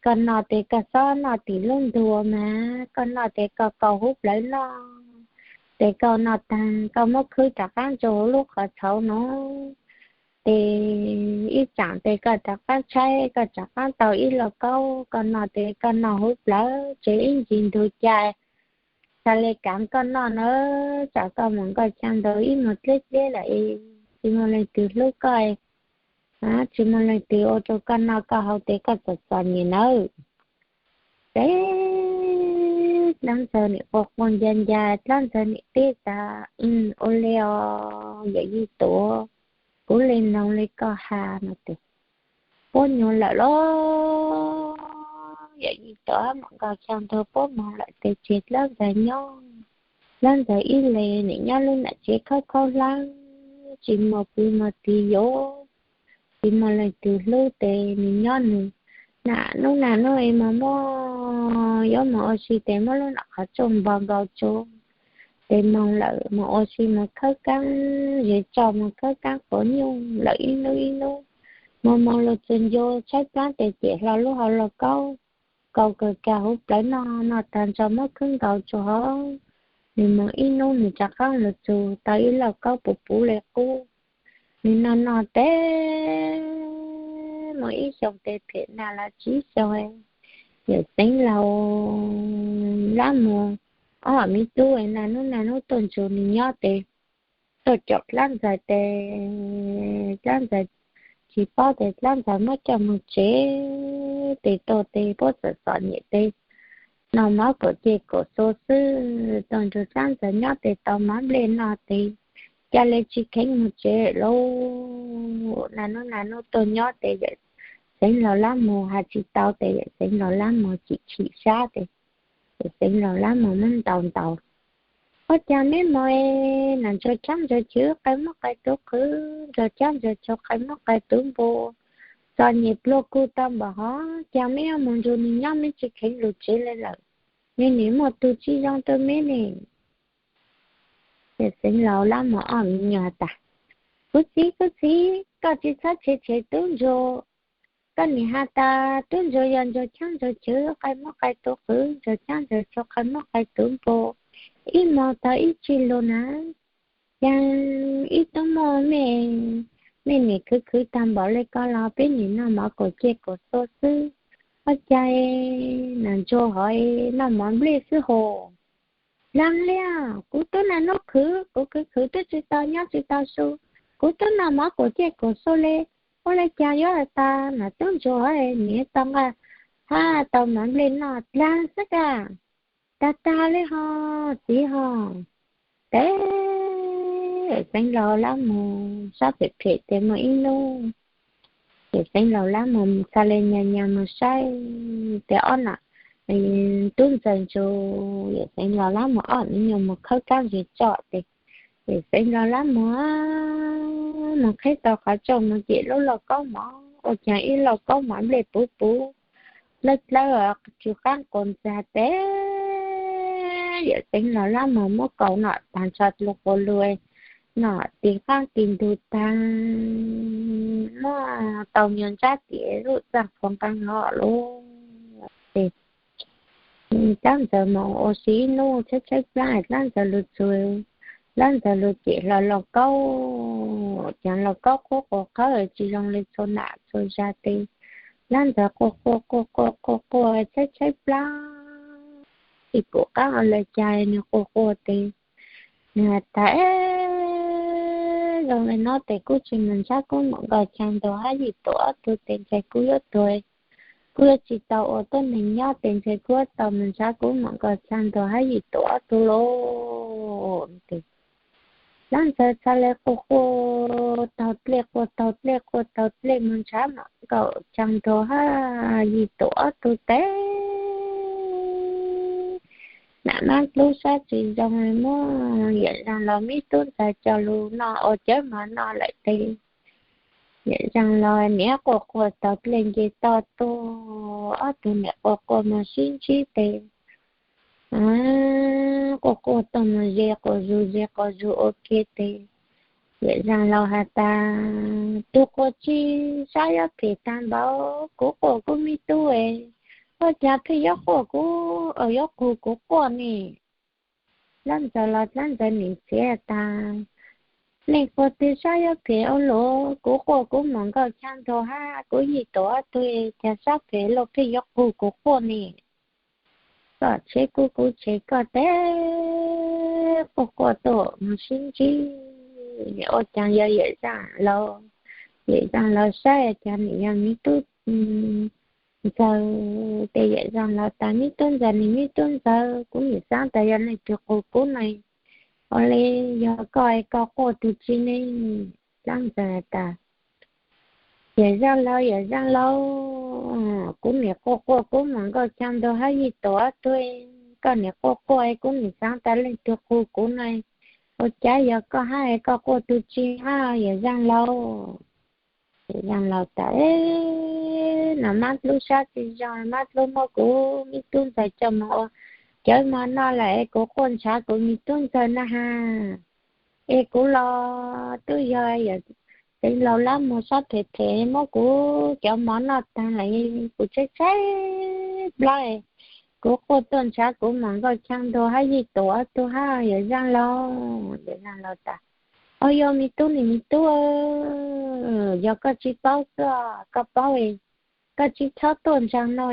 koj noj tes koj xob noj tim lub ntuag mas, koj noj tes koj kaus huv plawv noj, tes koj noj taag koj muab khwb rov qaab rua huv lub qhov tshauv nuav, tes ib tsaam tes koj rov qaab tshaib, koj rov qaab tau ib lauj kaub, koj noj tes koj noj huv plawv, tsev ib ntsis ntug ca, txhaj le kaav koj noj nawb. Tsam koj mus nkoj chaw ntawd ib muag dleb dleb lawm, tsis muaj leej twg hlub koj, tsis muaj leej twg ua rua koj noj koj haus tes koj txom txom nyem nawb. Ces Dlaab Ntxawg nim quaj quaj nca nca, Dlaab Ntxawg nim teb tas, Ua le os yawm yij tuav, kuv le noog le koj has no tes puab nyuag lawm lauj. Yawm yij tuav, mam nkoj chaw ntug puab moog lawm tes tseg Dlaab Ntxawg nyob. Dlaab Ntxawg ib le nim nyob lub nam tsev khaub khaub hlab, tsis muaj kwv muaj tij yuav, tsis muaj leej twg hlub tes nws nyob nws, nam nub nam nub es moog muab, yuav moog ua si tes muab lub nam qhov rooj npog nkaus tsuag, tes moog lawm moog ua si moog khawb kaab zes tsoj, moog khawb kaab quav nyuj lawm ib nub ib nub, moog moog lug txug ncua tshaib plab tes cem hlo lub hau lauj kaub, kaus kawg kag huv plawv noj, noj taag nrho muab khwb nkaus tsuag hov, nws moog ib nub nws rov qaab lug txug tau ib lauj kaub puv puv le qub. Nws noj noj tes muaj ib xyoo tes phem nag los tsib xyoo, yawm Xeev Laus Lab Muag ob miv tub naj nub naj nub tuaj nrug nws nyob tes, tuaj caum Dlaab Ntxawg tes, Dlaab Ntxawg tsis paub tes Dlaab Ntxawg muab coj moog tsev tes tuaj tes puab txom txom nyem tes noj mov kaum ceg kaum xua xwb, tuaj nrug Dlaab Ntxawg nyob tes tau mov nplej noj tes ca le tsis kheev moog tsev lauj. Naj nub naj nub tuaj nyob tes yawm Xeev Laus Lab Muag has tsis tau tes yawm Xeev Laus Lab Muag chim chim sab tes, yawm Xeev Laus Lab Muag muab ntaus ntaus, Ua caag meb moog es nam ntsuag caab ntsuag chwv, qai muab qai tuv qhwv, ntsuag caab ntsuag chwv, qai muab qai tuv npu, txom nyem pluag kug tau npaum hov, caag meb yuav moog nrug nwg nyob meb tsis kheev lug tsev le lawm, nwg nim muaj tug tsis zoo rua meb ne. Yawm Xeev Laus Lab Muag ob miv nyuas tas, Kuv txiv, kuv txiv, koj tsis txhob tshev tshev tub ntsuag. Koj nim has tas tub ntsuag yog ntsuag caab ntsuag chwv, qai muab qai tuv qhwv, ntsuag caab ntsuag chwv, qai muab qai tuv npu, ib moog tau ib tsig lug na. Caag ib tub muaj mej, mej nim khwv khwv taag npaum le ko los peb nim noj mov kaum ceg kaum xua xwb. Ua caag nam ntsuag hov noj mov nplej xwb hos? Dlaag le, kuv tub naj nub khwv, kuv khwv khwv tub tsis tau nyob tsis tau su, kuv tub noj mov kaum ceg kaum xua le. Ua le caag yuav has tas nam tub ntsuag hov nim tau nqaj hab tau mov nplej noj dlaag xwb kag. Tag tag le hos txiv hos. Tes Xeev Laus Lab Muag sab phem phem tes muaj ib nub, yawm Xeev Laus Lab Muag txhaj le nyag nyag moog saib tes ob nam tub ntxawg ntsuag, yawm Xeev Laus Lab Muag ob miv nyuas moog khawb kaab zes tsoj tes, yawm Xeev Laus Lab Muag moog qheb tau qhov rooj moog cem lub lauj kaub mov, ua caag ib lauj kaub mov nplej puv puv dlawb dlawb tsis qaab quas ntxag tes, yawm Xeev Laus Lab Muag muab kaus noj taag nrho lug quas lug, noj tis qaab tis ntug taag, muab tau nyuag ntsab tim lub txaaj qhua nqeeg hlo lug. Tes dlaab ntxawg moog ua si ib nub tshaib tshaib plab, dlaab ntxawg lug txug, dlaab ntxawg lug cem hlo lauj kaub, caag lauj kaub quab quas qhawb tsis zoo le txhua nam txhua zag tes, dlaab ntxawg quaj quaj quaj quaj quaj quaj tshaib tshaib plab, tsis pum qaab ua le caag nwg quaj quaj tes, nwg has tas, Zoo le nuav tes kuv tsis moog nrhav kuv mam nkaus chaw ntuag hab yim tuam ob tug tes ntshe kuv yuav tuag, kuv yuav tsis tau ua tuab neeg nyob tes ntshe kuv yuav tau moog nrhav kuv mam nkaus chaw ntuag hab yim tuam ob tug lauj. Dlaab ntxawg txhaj le quaj quaj taug dlej, quaj taug dlej, quaj taug dlej moog nrhav mam nkaus chaw ntuag hab yim tuam ob tug tes, nam mab dlub sab tsis zoo muab yawm zaag laug mib tub ntxawg coj lug noj ua cawv mov noj lawm tes, Yawm Zaaj Laug niam quaj quaj tau dlej nce toj tuaj, ob tug niam quaj quaj moog sib ntsib tes, quaj quaj tuaj moog ze quas zug ze quas zug ua ke tes, Yawm Zaaj Laug has tas, tug quas tsi, sab yuav phem taag npaum, kuv quaj kuv me tub es, ua caag pheej yuav quaj kuv, yuav qug kuv quaj ne? Dlaab Ntxawg los Dlaab Ntxawg nim txiav tas, leej quas twg sab yuav phem ua luaj, kuv quaj kuv moog nkauj chaab ntuag hab kuv yij tuam ob tug, caag sab phem luaj pheej yuav qug kuv quaj ne? Koj tshev kuv kuv tshev koj tes, quaj quaj tuaj moog sib ntsib, ua caag yog Yawm Zaaj Laug, Yawm Zaaj Laug saib caag nim yog me tub Ntxawg tes, Yawm Zaaj Laug tas, me tub Ntxawg nim me tub Ntxawg, kuv nim xaav tas yog leej twg qug kuv ne, ua le yog koj es koj quaj tug tsi ne? Dlaab Ntxawg tas, Yawm Zaaj Laug, Yawm Zaaj Laug, kuv nim quaj quaj kuv moog nkauj chaab ntuag hab yij tuam ob tug, koj nim quaj quaj kuv nim xaav tas leej twg qug kuv ne, ua caag yog koj hab es koj quaj tug tsi hab Yawm Zaaj Laug? Yawm Zaaj Laug tas, no mab dlub sab tsi zoo, mab dlub muab kuv me tub Ntxawg coj moog ua cawv mov noj lawm es kuv quaj ntshav kuv me tub Ntxawg na has. Es kuv los tub yog yawm Txeev Laug lab muag sab phem phem muab kuv cov mov noj taag lawm, kuv tshaib tshaib plab, kuv quaj tuaj ntshav kuv moog nkauj chaab ntuag hab yij tuam ob tug hab Yawm Zaaj Laug. Yawm Zaaj Laug tas, o yog me tub nim me tub, yog koj tsi paub xwb, koj paub, koj tsi txhob tuaj ntsaag no,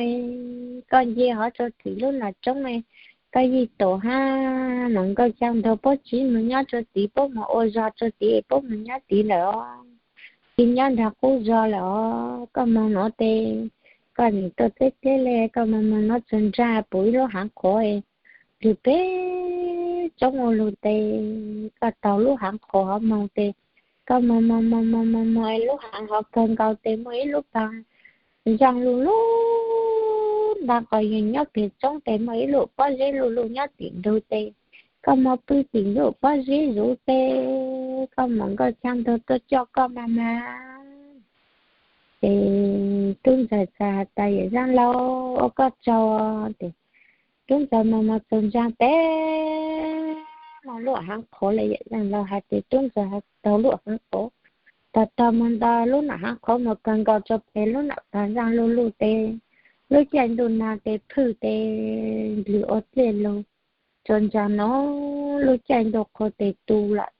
koj nce hov rua tim lub nam roob, koj yij tuam hab moog nkauj chaab ntuag puab tsi moog nyob rua tid, puab moog ua zog rua tid, puab moog nyob tid lawm os. Tsi nyob nraag qub zog lawm os, koj moog nuav tes, koj nim tuaj teb teb le, koj moog moog nuav txug nraag pum ib lub haav qhuav, lug peb tsoob ua lug tes, koj taug lub haav qhuav hov moog tes, koj moog moog moog moog moog moog lub haav hov kawg nkaus tes muaj ib lub paag zaaj lug lug ntaag qos yeeg nyob peg tsoob tes muaj ib lub pob zeb lug lug nyob tim ntug tes, koj moog pw tim lub pob zeb zuv tes, koj moog nkauj chaab ntuag tuaj coj koj mas mas. Ces tub ntxawg txawm has tas, Yawm Zaaj Laug, ua koj tsaug. Ces tub ntxawg moog moog txug nraag tes, moog lub haav qhuav le, Yawm Zaaj Laug has tes tub ntxawg has taug lub haav qhuav, taug taug moog nto lub nam haav qhuav moog kawg nkaus rua peg lub nam paag zaaj lug lug tes, lub caij ntuj naag tes phwj tes, ndlwg ua dlej lug, tsuas nraag nuav lub caij ntuj qhua tes tu lawm.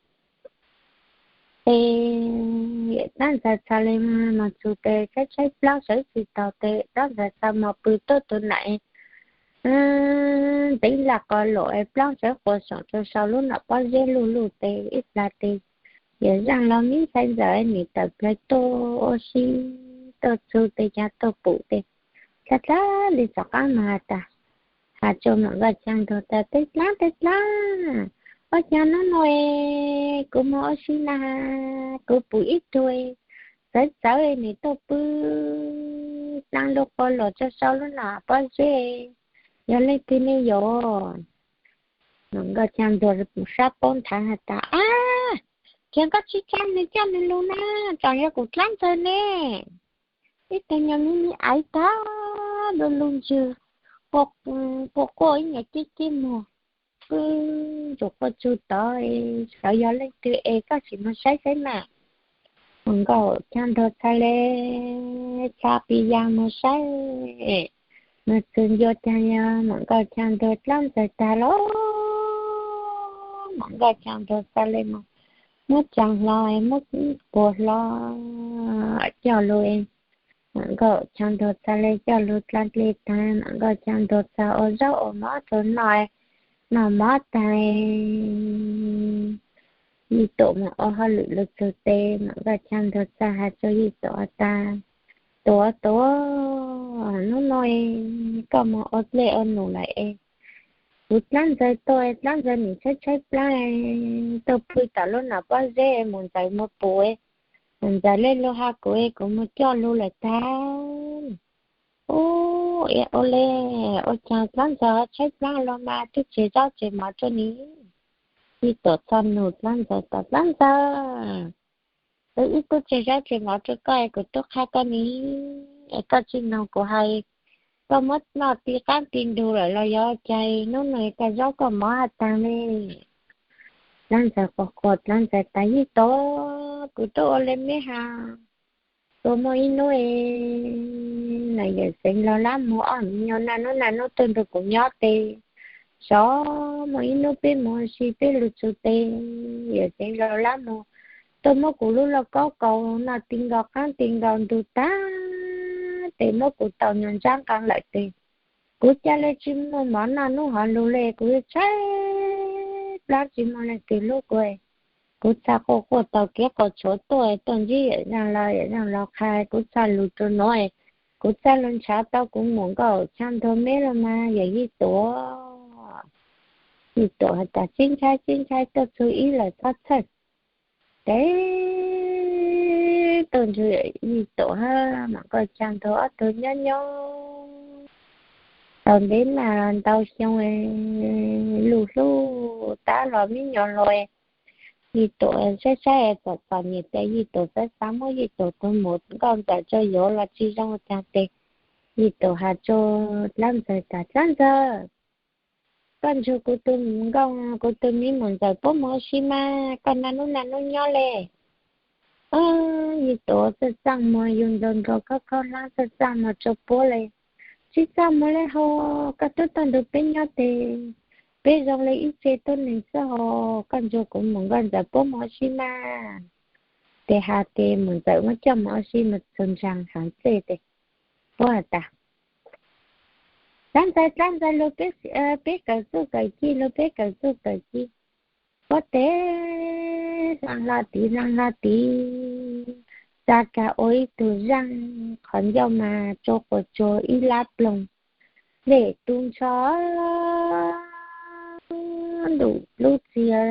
Ces dlaab ntxawg txhaj le moog txug tes tshaib tshaib plab sawv tsi taug tes dlaab ntxawg txhaj moog pw tuab tug nam ntev laj qos lom es plab sawv quas soom rua sau lub nam pob zeb luj luj tes ib plag tes, Yawm Zaaj Laug me ntxhais ntxawm nim tawm plawg tuaj ua si, tuaj txug tes caag tuaj pum tes, dlaab dlaab le tom qaab moog has tas, has rua mam nkauj chaag ntuag tas, Teb dlaab teb dlaab, ua caag nub nua kuv moog ua si na, kuv pum ib tug txawv txawv nim tuaj pw dlaab lub qos lom rua sau lub nam pob zeb, yog leej twg ne yom? Mam nkauj chaag ntuag pum sab paub nthav has tas, Ab, caag koj tsi tsaa nwg coj nwg lug na, tsaam yog kuv dlaab ntxawg ne. Ib tug nyuas me me aiv tag lug lug ntswg, quaj quaj ib nyuas cib cib muag, pw ntsuag quaj tsug tod, xyov yog leej twg es koj sim moog saib saib mas. Mam nkauj chaag ntuag txhaj le txha pi ya moog saib, moog txug ncua caag yog mam nkauj chaag ntuag dlaab ntxawg tag lawm. Mam nkauj chaag ntuag txhaj le moog muab tsaa hlo, muab puag hlo coj lug. Mam nkauj chaag ntuag txhaj le coj lug dlaa dle taag, mam nkauj chaag ntuag txhaj ua zaub ua mov rua noj, noj mov taag, yij tuam moog ua hauj lwm lug txug tes, mam nkauj chaag ntuag txhaj has rua yij tuam tas, Tuam tuam, nub nua koj moog ua dlej ua num lawm es, kuv dlaab ntxawg tuaj, dlaab ntxawg nim tshaib tshaib plab, tuaj pw tom lub nam pob zeb, mus ntxawm moog pum, mus ntxawm le lug has kuv, kuv moog coj lug lawm tag. Ub, ua le, ua caag dlaab ntxawg tshaib plab los mas twb tseg zaub tseg mov rua ni. Yij tuam txhaj nug dlaab ntxawg tas, Dlaab ntxawg, Kuv ib tug tsis zaub tsis mov rau koj es kuv tub qha koj ni, es koj tsis mloog kuv hais. Koj muab noj ti qab ti ntug lawm los yog cas hnub no koj zaub koj mov has taag li? Dlaab Ntxawg quas quas Dlaab Ntxawg tas, Yij Tuam, kuv tuaj ua le meb has. Tuaj muaj ib hnub na yawm Xeev Laus Lab Mug ob me nyuam naj nub naj nub tuaj nrug kuv nyob tes, xyov muaj ib hnub peb moog ua si peb lug txug tes, yawm Xeev Laus Lab Mug tuaj muab kuv lub lauj kaub kaus noj ti nkaus qaab ti nkaus ntug tag tes, muab kuv tau nyuag ntsab nqaa lawm tes, kuv ca le tsis muaj mov noj nub hov lug le. Kuv tshaib plab tsis muaj leej twg hlub kuv. Kuv txhaj quaj quaj tau kev quas tshuav tuaj, tuaj ntsib yawm Zaaj Laus, yawm Zaaj Laus qha kuv txhaj lug rua nuav, kuv txhaj lug nrhav tau kuv muam nkauj Tshaaj Ntuag meb los mas yawm Yij Tuam. Yij Tuam has tas, Sib ntshai sib ntshai, tuaj txug ib lawm txhob txhawj. Tes tuaj nrug Yij Tuam hab muam nkauj Tshaaj Ntuag ob tug nyob nyob tau ntev mas ntau xyoo, lug hlub tab los me nyuam hluas. Yij Tuam saib saib txom txom nyem tes Yij Tuam xav xav muab Yij Tuam tus muam Nkauj Ntxawm tso yuav los tsis zoo caag tes, Yij Tuam has rua Dlaab Ntxawg tas, Dlaab Ntxawg, koj nrug kuv tus nkauj, kuv tus me muam Ntxawm puab moog ua si mas, koj naj nub naj nub nyob le. Yij Tuam txawj txaaj muag, yug nrug nrug khaub khaub hlab txawj txaaj muag rua puab le. Tsis txaaj muag le hos, koj tub tuaj nrug peb nyob tes, peb zoo le ib tse tuab neeg xwb hos, koj nrug kuv muam Nkauj Ntxawm puab moog ua si mas. Tes has tes muam Ntxawm muab coj moog ua si mas txug nraag haav txej tes, puab has tas, Dlaab Ntxawg, Dlaab Ntxawg, lug peb kawm txuj kawm ci, lug peb kawm txuj kawm ci. Puab tes hlaa hlo tid hlaa hlo tid, tsa kag ua ib tug zaaj, qhov ncauj mas tsua quas tsua ib lab ploog, dlej tu ntsho, ntuj lub txiag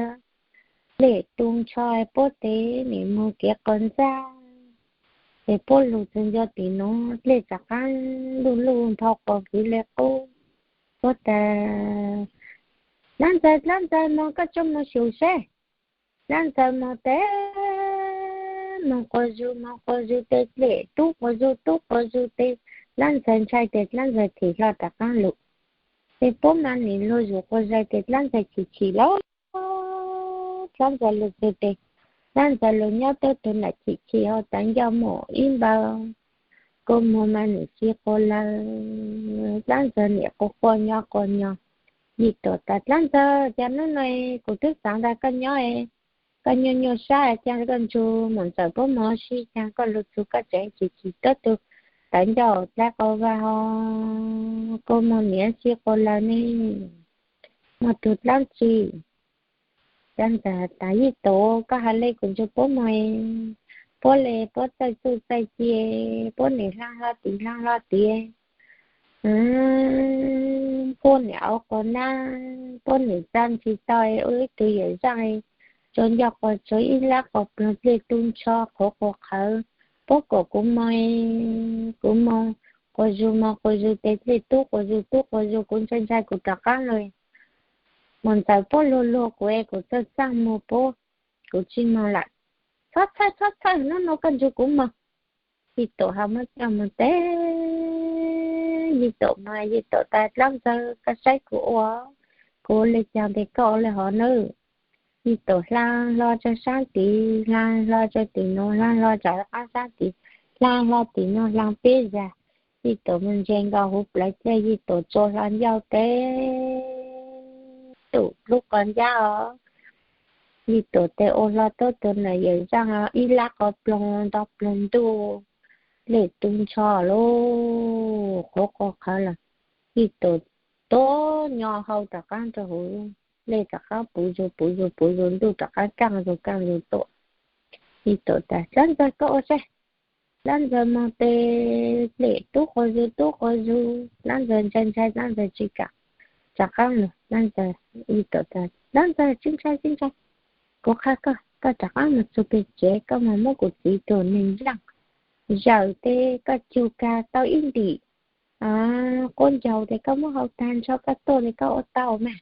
dlej tu ntsho, puab tes nim moog kev quas ntxaaj, es puab lug txug ntua tim nuav dlej rov qaab luj luj nphau quas kws le qub. Puab tas, Dlaab Ntxawg, Dlaab Ntxawg, moog koj tsuj moog xyum seb. Dlaab Ntxawg moog tes moog quas zug moog quas zug tes dlej tub quas zug tub quas zug tes, Dlaab Ntxawg ntshai tes Dlaab Ntxawg thim hlo rov qaab lug. Tes puab mas nim lug zug quas zug tes Dlaab Ntxawg chim chim lawm. Dlaab Ntxawg lug txug tes, Dlaab Ntxawg lug nyob tuab tug nam chim chim hauv tav ncauj muaj ib npawg kua muag mas nim si quas lawg. Dlaab Ntxawg nim quas quas nyob quas nyob. Yij Tuam tas, Dlaab Ntxawg, cas nub no kuv twb xaav tas koj nyob, koj nyuaj nyuaj sab, cas koj nrug muam Ntxawm puab moog ua si, cas koj lug txug koj tseem chim chim tuab tug tav ncauj dlaab quas vaj hos, kua muag nim si quas lawg ne, muaj tug dlaab tsi? Dlaab Ntxawg tas, Yij Tuam, koj has le kuv nrug puab moog, puab le puab txawj txuj txawj ci, puab nim hlaa hlo tid hlaa hlo tid, puab nim auv quas nab, puab nim txaj ntsis tau ua ib tug yawm zaaj, tsua ncauj quas tsua ib lab quas ploog dlej tu ntsho qhuav quas qhawv. Puab kom kuv moog, kuv moog quas zug moog quas zug tes dlej tub quas zug tub quas zug, kuv ntshai ntshai kuv rov qaab lug. Muam Ntxawm puab luag luag kuv es kuv txawj txaaj muag puab, kuv tsis moog lawm. Txhob txhawj txhob txhawj, nub no koj nrug kuv moog. Yij Tuam has muab coj moog tes, Yij Tuam mas Yij Tuam tas, Dlaab Ntxawg, koj saib kuv ua, kuv ua le caag tes koj ua le hov nawb. Yij Tuam hlaa hlo rua saab tid, hlaa hlo rua tim nuav, hlaa hlo rov qaab saab tid, hlaa hlo tim nuav, hlaa peb zag. Yij Tuam moog ntse nkaus huv plawv dlej, Yij Tuam tsua hlo ncauj tes tub lub quas ncab os. Yij Tuam tes ua hlo tuab tug nam yawm zaaj ib lab quas ploog nto ploog ntuj, dlej tu ntsho lug qhuav quas qhawv lawm. Yij Tuam tuab nyo hau rov qaab rua huv, dlej rov qaab puv zug puv zug puv zug, ntuj rov qaab kaaj zug kaaj zug tuaj. Yij Tuam tas, Dlaab Ntxawg, koj ua seb. Dlaab Ntxawg moog tes dlej tub quas zug tub quas zug, Dlaab Ntxawg ntshai ntshai, Dlaab Ntxawg tsis kam rov qaab lug. Dlaab Ntxawg, Yij Tuam tas, Dlaab Ntxawg tsis ntshai tsis ntshai, kuv qha koj, koj rov qaab moog txug peg tsev, koj moog muab kuv txiv tug neeg zaaj zawm tes koj cug kag tau ib ntim quab ncaug tes koj muab hau tag nrho koj tuaj tes koj ua tau mas.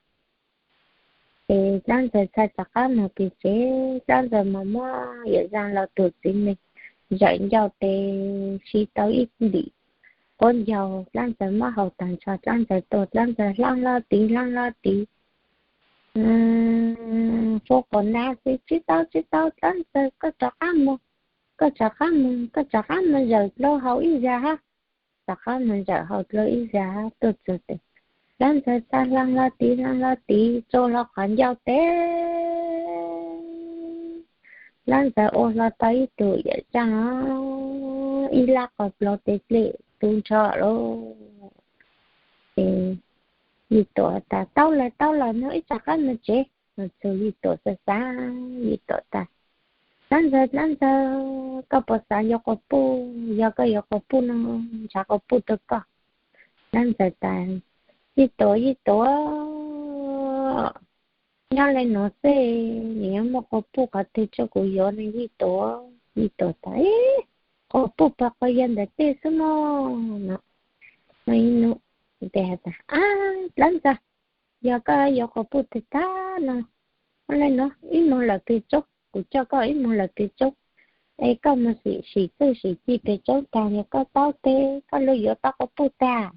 Ces dlaab ntxawg txhaj rov qaab moog peg tsev. Dlaab ntxawg mas muab yawm zaaj los tug txiv neej zawm ncauj tes sib tau ib ntim quab ncaug. Dlaab ntxawg muab haus taag nrho, dlaab ntxawg tuag, dlaab ntxawg hlaab lab tiv hlaab lab tiv, fub quas nab xwb. Tsi tau, tsi tau, dlaab ntxawg koj rov qaab moog, koj rov qaab moog, koj rov qaab moog zawm dlua haus ib zag hab. Rov qaab moog zawm haus dlua ib zag hab tuaj txug tes, dlaab ntxawg txhaj hlaab lab tiv hlaab lab tiv tsua hlo qhov ncauj tes dlaab ntxawg ua hlo tau ib tug yawm zaaj ib lab qos plaug tes dlej tu nrho lawm. Ces Yig Tuam tas, tau lawm, tau lawm, moog ib tsam qaab moog tsev. Moog txug Yig Tuam xaav xaav, Yig Tuam tas, dlaab ntxawg, dlaab ntxawg, koj puas xaav yuav quas puj? Yog koj yuav quas puj no, nrhav quas puj rua koj. Dlaab ntxawg tas, Yig Tuam, Yig Tuam, nyob le nuav xwb, nwg yuav muaj quas puj qhov twg tsua kuv yuav ne Yig Tuam? Yig Tuam tas, quas puj puas quas yawg ntawm tej xwb mog no. Muaj ib nub tes has tas, dlaab ntxawg, yog koj yuav quas puj tag tag no, le nuav ib moog lawm peg tsoob, kuv coj koj ib moog lawm peg tsoob, es koj moog sim txuj sim ci peg tsoob tag, yog koj taub teg koj lug yuav tau quas puj tag.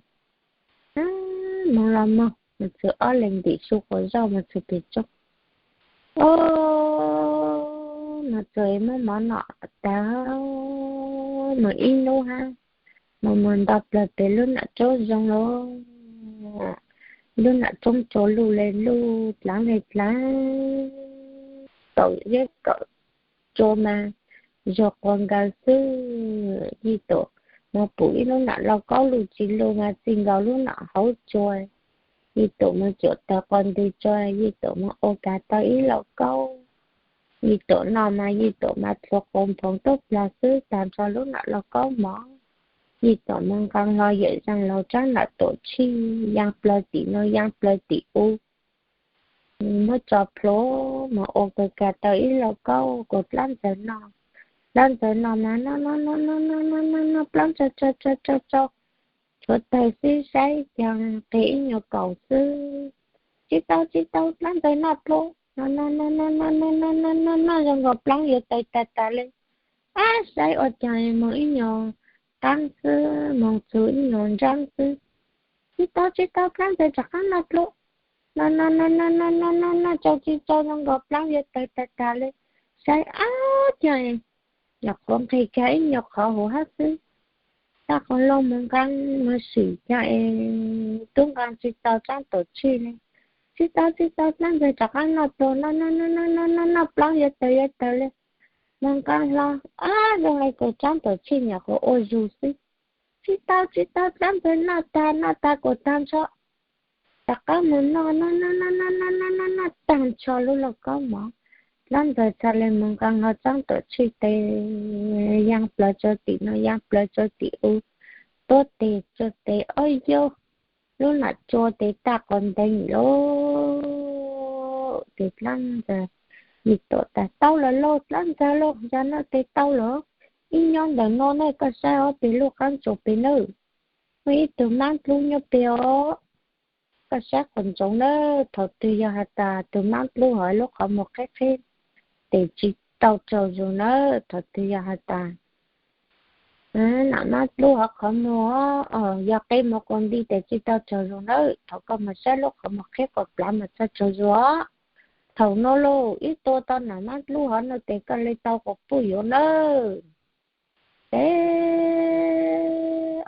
Moog los moog, moog txug ob leeg ntim su quas zoj moog txug peg tsoob. Moog txug muab mov nom taag, moog ib nub hab, moog moog nto plawg peg lub nam roob zoo lawm. Lub nam roob tsua luj le luj, dlaav le dlaav, kaum zeb kaum tsua mas zuag quas nkaws xwb. Yig Tuam moog pum ib lub nam lauj kaub luj tsi luj mas txij nkaus lub nam hauv tsua. Yig Tuam moog cuam tawg quas ntws tsua, Yig Tuam moog ua kag tau ib lauj kaub. Yig Tuam noj mas Yig Tuam mas dlhua quas nphoov tuab plag xwb tag nrho lub nam lauj kaub mov. Yig Tuam moog nqaa hlo yawm zaaj laug tsaab nam tuam tshij, yaa plawg tim nuav yaa plawg tim u, muab tso plhuav moog ua kag kag tau ib lauj kaub kuas dlaab ntxawg noj. Dlaab ntxawg noj mas noj noj noj noj noj noj noj noj plaab tsau tsau tsau tsau tsau, tshuav tawg xwb saib caag qeg ib nyuas kaum xwb. Tsi tau tsi tau, dlaab ntxawg noj plhuav, noj noj noj noj noj noj noj noj noj zoo nkaus plaab yuav tawg tag tag le. Ab, saib ua caag moog ib nyuas qaab xwb, moog txug ib nyuas ntsaab xwb. Tsi tau tsi tau, dlaab ntxawg rov qaab noj plhuav, noj noj noj noj noj noj noj noj tsau tsi tsau zoo nkaus plaab yuav tawg tag tag le. Saib ab, caag nyuam qhuav nqeg kag ib nyuas qhov huv hab xwb. Tag qhov loo moog nqaa moog sim caag es tub nqaa tsi tau tsaab tuam tshij le. Tsi tau tsi tau, dlaab ntxawg rov qaab noj plhuav, noj noj noj noj noj noj noj plaab yuav tawg yuav tawg le. Moog nqaa hlo, ab, zoo le kuas tsaab tuam tshij nyuam qhuav ua zug xwb. Tsi tau tsi tau, dlaab ntxawg noj tag noj tag kuas tag nrho, rov qaab moog noj noj noj noj noj noj noj noj noj tag nrho lub lauj kaub mov. Dlaab ntxawg txhaj le moog nqaa hlo tsaab tuam tshij tes, yaa plawg tsua tim nuav yaa plawg tsua tim u, tuab tes tsua tes, ob yug lub nam tsua tes tag quas nteeg lauj. Tes dlaab ntxawg, Yig Tuam tas, tau lawm lauj dlaab ntxawg lauj, zag nuav tes tau lawm. Ib nyob ntawm nuav ne koj saib ob peg lub qaab tsaus peg nawb, muaj ib tug maab dlub nyob peg os. Koj saib quas ntsoov nawb, thaum twg yog has tas tug maab dlub hov lub qhov muag qheb qheb tes tsi tau tsaug zug nawb. Thaum twg yog has tas nam maab dlub hov qhov muag yog qe muag quas nti tes tsi tau tsaug zug nawb. Thaum koj moog saib lub qhov muag qheb quas plav mas txhaj tsaug zug os. Thaum nuav lauj, ib tua tau nam maab dlub hov nuav tes koj le tau quas puj yuav nawb. Ces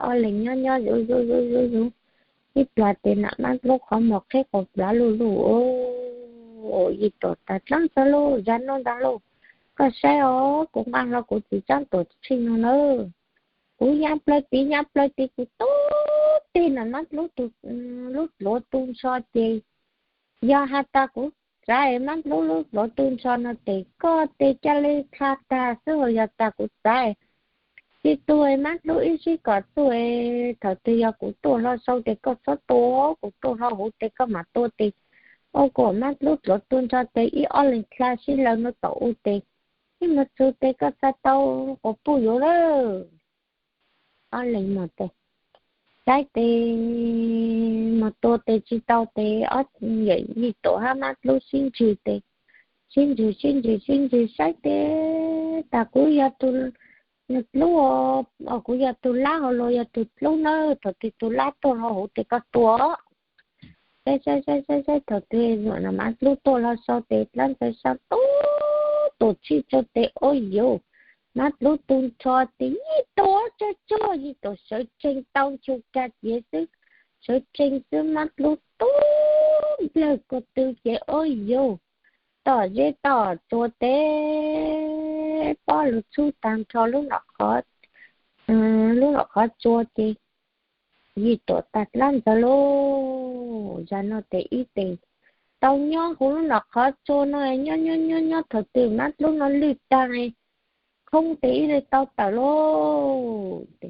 ob leeg nyob nyob zuj zuj zuj zuj, ib plag tes nam maab dlub qhov muag qheb quas plav luj luj. Yig Tuam tas, dlaab ntxawg lauj, zag nuav ntaag lauj, koj saib os, kuv nqaa hlo kuv txiv tsaab tuam tshij nuav nawb. Kuv yaa plawg tid yaa plawg tid kuv tuab tes nam maab dlub, lub dluav tu nrho ces yog has tas kuv txav maab dlub lub dluav tu nrho nuav tes koj tes ca le dlha tag xwb. Yog tas kuv txav tsi tu maab dlub ib sib kom txuj, thaum twg yog kuv tuaj hlo sau tes koj txhob tua, kuv tuaj hlo huv tes koj mam tua tes. Ua kuas maab dlub dluav tu nrho tes ib ob leeg dlha sib law nuav tom u tes, ib moog txug tes koj txhaj tau quas puj yuav lawm. Ob leeg moog tes, saib tes mus tua tes tsis tau tes ob yawm Yij Tuam hab Mab Dlub sib ntsws tes, sib ntsws sib ntsws sib ntsws saib tes tas kuv yog tus dlub, kuv yog tus lab hauv los yog tus dlub na, thaum twg tus lab tuaj hauv tes koj tua. Saib saib saib saib saib thaum twg Mab Dlub tuaj los sau tes dlaab ntxawg sau tub tus tshij tsua tes ua yuv, Mab Dlub tu nrho tes Yij Tuam tsuag tsuag, Yij Tuam sawv tsees tau nchu kag ciav xwb, sawv tsees xwb Mab Dlub tub nplawg ko tw ces ua yuv, tom zeb tom tsua tes pob lug txhub tag nrho lub, lub nom qhov tsua ces Yij Tuam tas dlaab ntxawg lauj, zag no tes ib tes tau nyob huv lub nom qhov tsua no nyob nyob nyob nyob thaum twg Mab Dlub no lwj tag khoob tes ib le tau tawm lauj.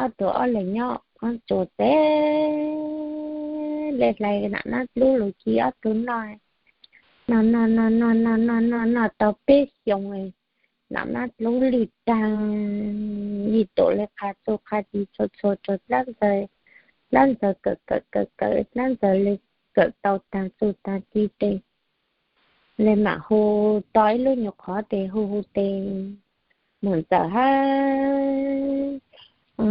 Ob tug ob leeg nyob qhov tsua tes le hlais nam Mab Dlub lug ci ob tug noj, noj noj noj noj noj noj noj noj tau peb xyoos, nam Mab Dlub lwj tag, Yij Tuam le qha txuj qha ci txhua txhua rua dlaab ntxawg, dlaab ntxawg kawm kawm kawm kawm dlaab ntxawg le kawm tau tag txuj tag ci tes le mam hu tau ib lub nyuag qhov tes hu hu tes, Muam Ntxawm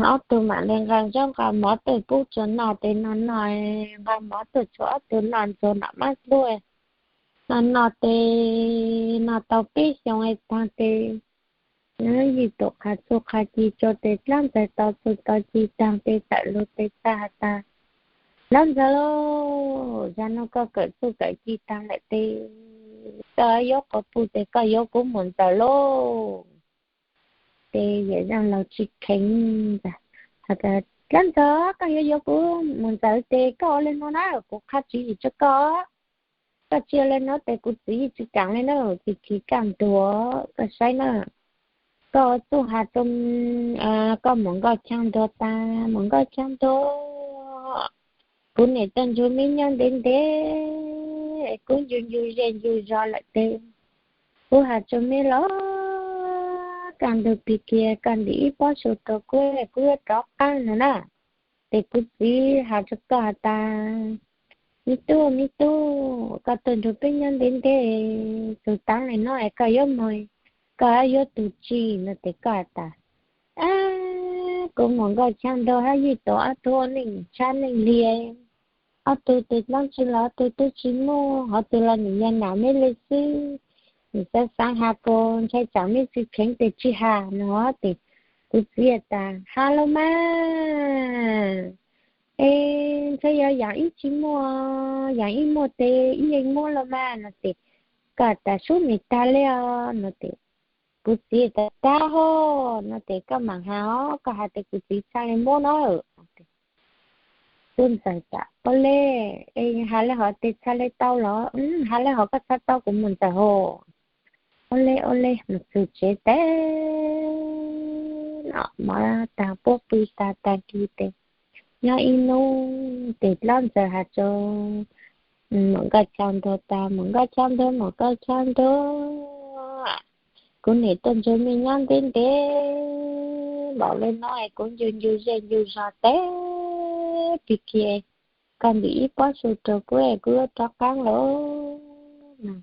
hab ob tug mam le nqa zaub nqa mov tuaj pub tsua noj tes noj noj, nqa mov tuaj tsua ob tug noj ntxuag nam Mab Dlub noj noj tes noj tau peb xyoos tag tes Yij Tuam qha txuj qha ci tsua tes dlaab ntxawg tau txuj tau ci taag tes tawm lug tes txawm has tas, Dlaab ntxawg lauj, zag nuav koj kawm txuj kawm ci taag lawm tes koj yuav quas puj tes koj yuav kuv Muam Ntxawm lauj. Tes yawm Zaaj Laug tsi kheev, has tas, Dlaab ntxawg, koj yuav yuav kuv Muam Ntxawm tes koj ua le nuav na, kuv qha tswv yim tsua koj, koj tsi ua le nuav tes kuv txiv yeej tsi kaam le na, txi khi kaj ntuag koj saib na. Koj ua txuj has rua koj muam Nkauj Chaab Ntuag tas, muam Nkauj Chaab Ntuag, kuv niam tuaj nrug meb nyob ntev ntev, kuv ncu ncu zej ncu zog lawm tes kuv has rua meb los kaj ntug pig kiag koj ntim ib pob su rua kuv, kuv yuav rov qaab no na. Tes kuv txiv has rua koj has tas, Me tub, me tub, koj tuaj nrug peb nyob ntev ntev, txug taav le nuav es koj yuav moog, koj yuav tug tsi no? Tes koj has tas, Ab, kuv muam Nkauj Chaab Ntuag hab Yij Tuam ob tug ua neej tshab neej liag, ob tug tes dlaab tsi los ob tug tub tsi muaj, hov twg los nwg yog nam meb le xwb. Nwg xaav xaav has kuas ntshai tsaam meb tsi kheev tes tsi has no. Tes kuv txiv has tas, Has los mas, es ntshai yog yaam ib tsi muaj, yaam ib muaj tes ib yeej muab los mas no. Tes koj has tas, Sub nwg tag le os no. Tes kuv txiv tas, Tag hos no. Tes koj maam has os, koj has tes kuv txiv txhaj le muab na. Tub ntxawg tas, Ua le, es has le hov tes txhaj le tau los? Has le hov koj txhaj tau kuv muam ntxawm hos. Ua le ua le, mus txug tsev tes no mov taag puab pw taag taag kis tes nyob ib nub tes dlaab ntxawg has rua muam Nkauj Chaab Ntuag tas, Muam Nkauj Chaab Ntuag, muam Nkauj Chaab Ntuag, kuv niam tuaj nrug mej nyob ntev ntev npaum le nuav es kuv ncu ncu zej ncu zog tes pig kiag, koj ntim ib pob su rua kuv es kuv yuav rov qaab lawm.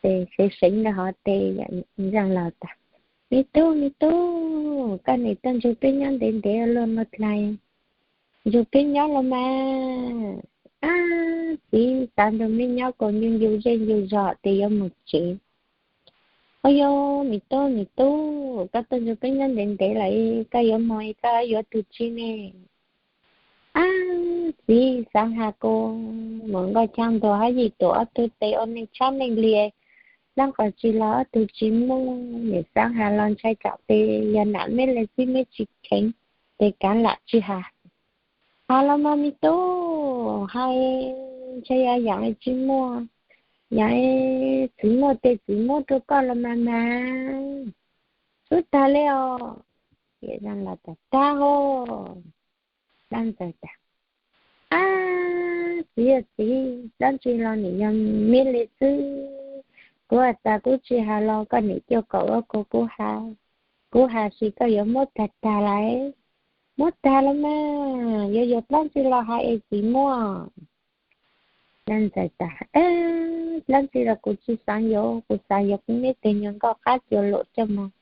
Tes seev seev le hov tes Zaaj Laug tas, Me tub, me tub, koj niam tuaj nrug peb nyob ntev ntev luaj nuav dlaag, nrug peb nyob los mas. Ab, txiv xaav nrug meb nyob kuas ncu ncu zej ncu zog tes yuav moog tsev. Au yog, me tub, me tub, koj tuaj nrug peb nyob ntev ntev lawm, koj yuav moog koj yuav tug tsi ne? Ab, txiv xaav has kuas muam Nkauj Chaab Ntuag hab Yij Tuam ob tug tes ua neej tshab neej liag, dlaab qhov tsi los ob tug tsi muaj, nwg xaav has los ntshai tsaam tes yog nam meb le xwb, meb tsi kheev, tes kaav lam tsi has. Has los mas me tub, has, ntshai yog yaam tsi muaj, yaam txiv muaj tes txiv muab rua koj los mas mas. Sub tag le os. Tag hos. Dlaab Ntxawg tas, Ab, txiv yog txiv, dlaab tsi los nwg yog meb le xwb. Kuv has tas kuv tsi has los koj niam cuaj kaum ua kuas kuv has, kuv has sis koj yuav muab tag tag lawm. Muab tag los mas, yuav yuav dlaab tsi los has es txiv muaj. Dlaab Ntxawm tas, dlaab tsi los kuv tsi xaav yuav, kuv xaav yuav kuv meb tug nyuas nkauj qab cua luam coj moog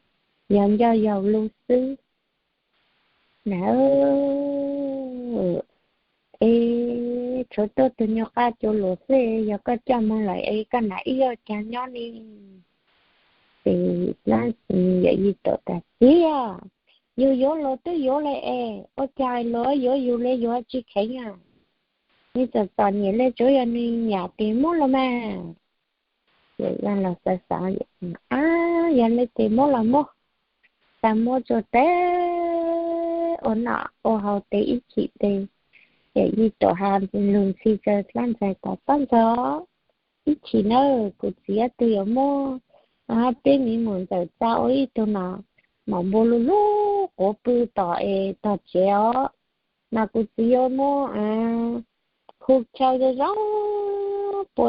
yog ncauj yog lug xwb na. Es tshuav tuaj tug nyuas qab cua luam xwb, yog koj coj moog lawm es koj nam ib yog caag nyob ne. Ces Yawm Yij Tuam tas, Txiv, yug yuav los twb yuav le es ua caag los yuav yug le yuav tsi kheev a? Nwg txom txom nyem le, tsuav yog nwg nyam tes muab los mas. Yawm Yij los xaav xaav, Ab, yog le tes muab los muab. Tas muab tsuag tes ua noj ua haus tes ib chim tes, Yawm Yij Tuam has lug ntxhi rua Dlaab Ntxawg tas, Dlaab Ntxawg, ib chim nawb kuv txiv ob tug yuav muab peb miv mus Ntxawm txag ua ib tug no maum npua lug lub quav pw tom es tog tsev os. Mas kuv txiv yuav muab khu chaw zoo zoo, pua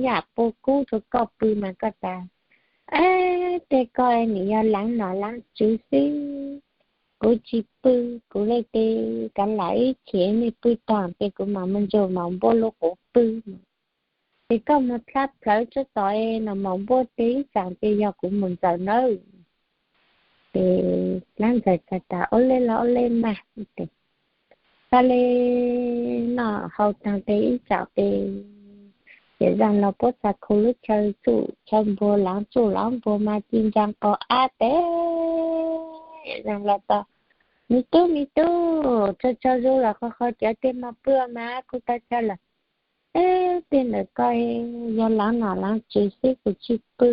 nyaj pua kub rua koj pw mas koj tas, Ab, tej ko nwg yog laav nom laav tswv xwb, kuv tsi pw. Kuv le tes kav lam ib chim mej pw tog tes kuv mam mus nrug maum npua lub quav pw. Ces koj mus dlha plawv tsuag tog es nom maum npua tes ib tsaam ces yog kuv mus Ntxawm nawb. Ces Dlaab Ntxawg tas, Ua le los ua le mas. Tes txha le noj haus taag tes ib tsaam tes, Yawm Yij los puab txha khu lub chaw tsuj chaw npua, laav tsuj laav npua mas ci ntsaa qau ab tes. Yawm Yij los tas, Me tub, me tub, tsaug tsaug zug los qhov qhov cov tej mog pw mas kuv tag chaw lawm. Eb, tej ntawm ko yog laav nom laav tswv xwb, kuv tsi pw.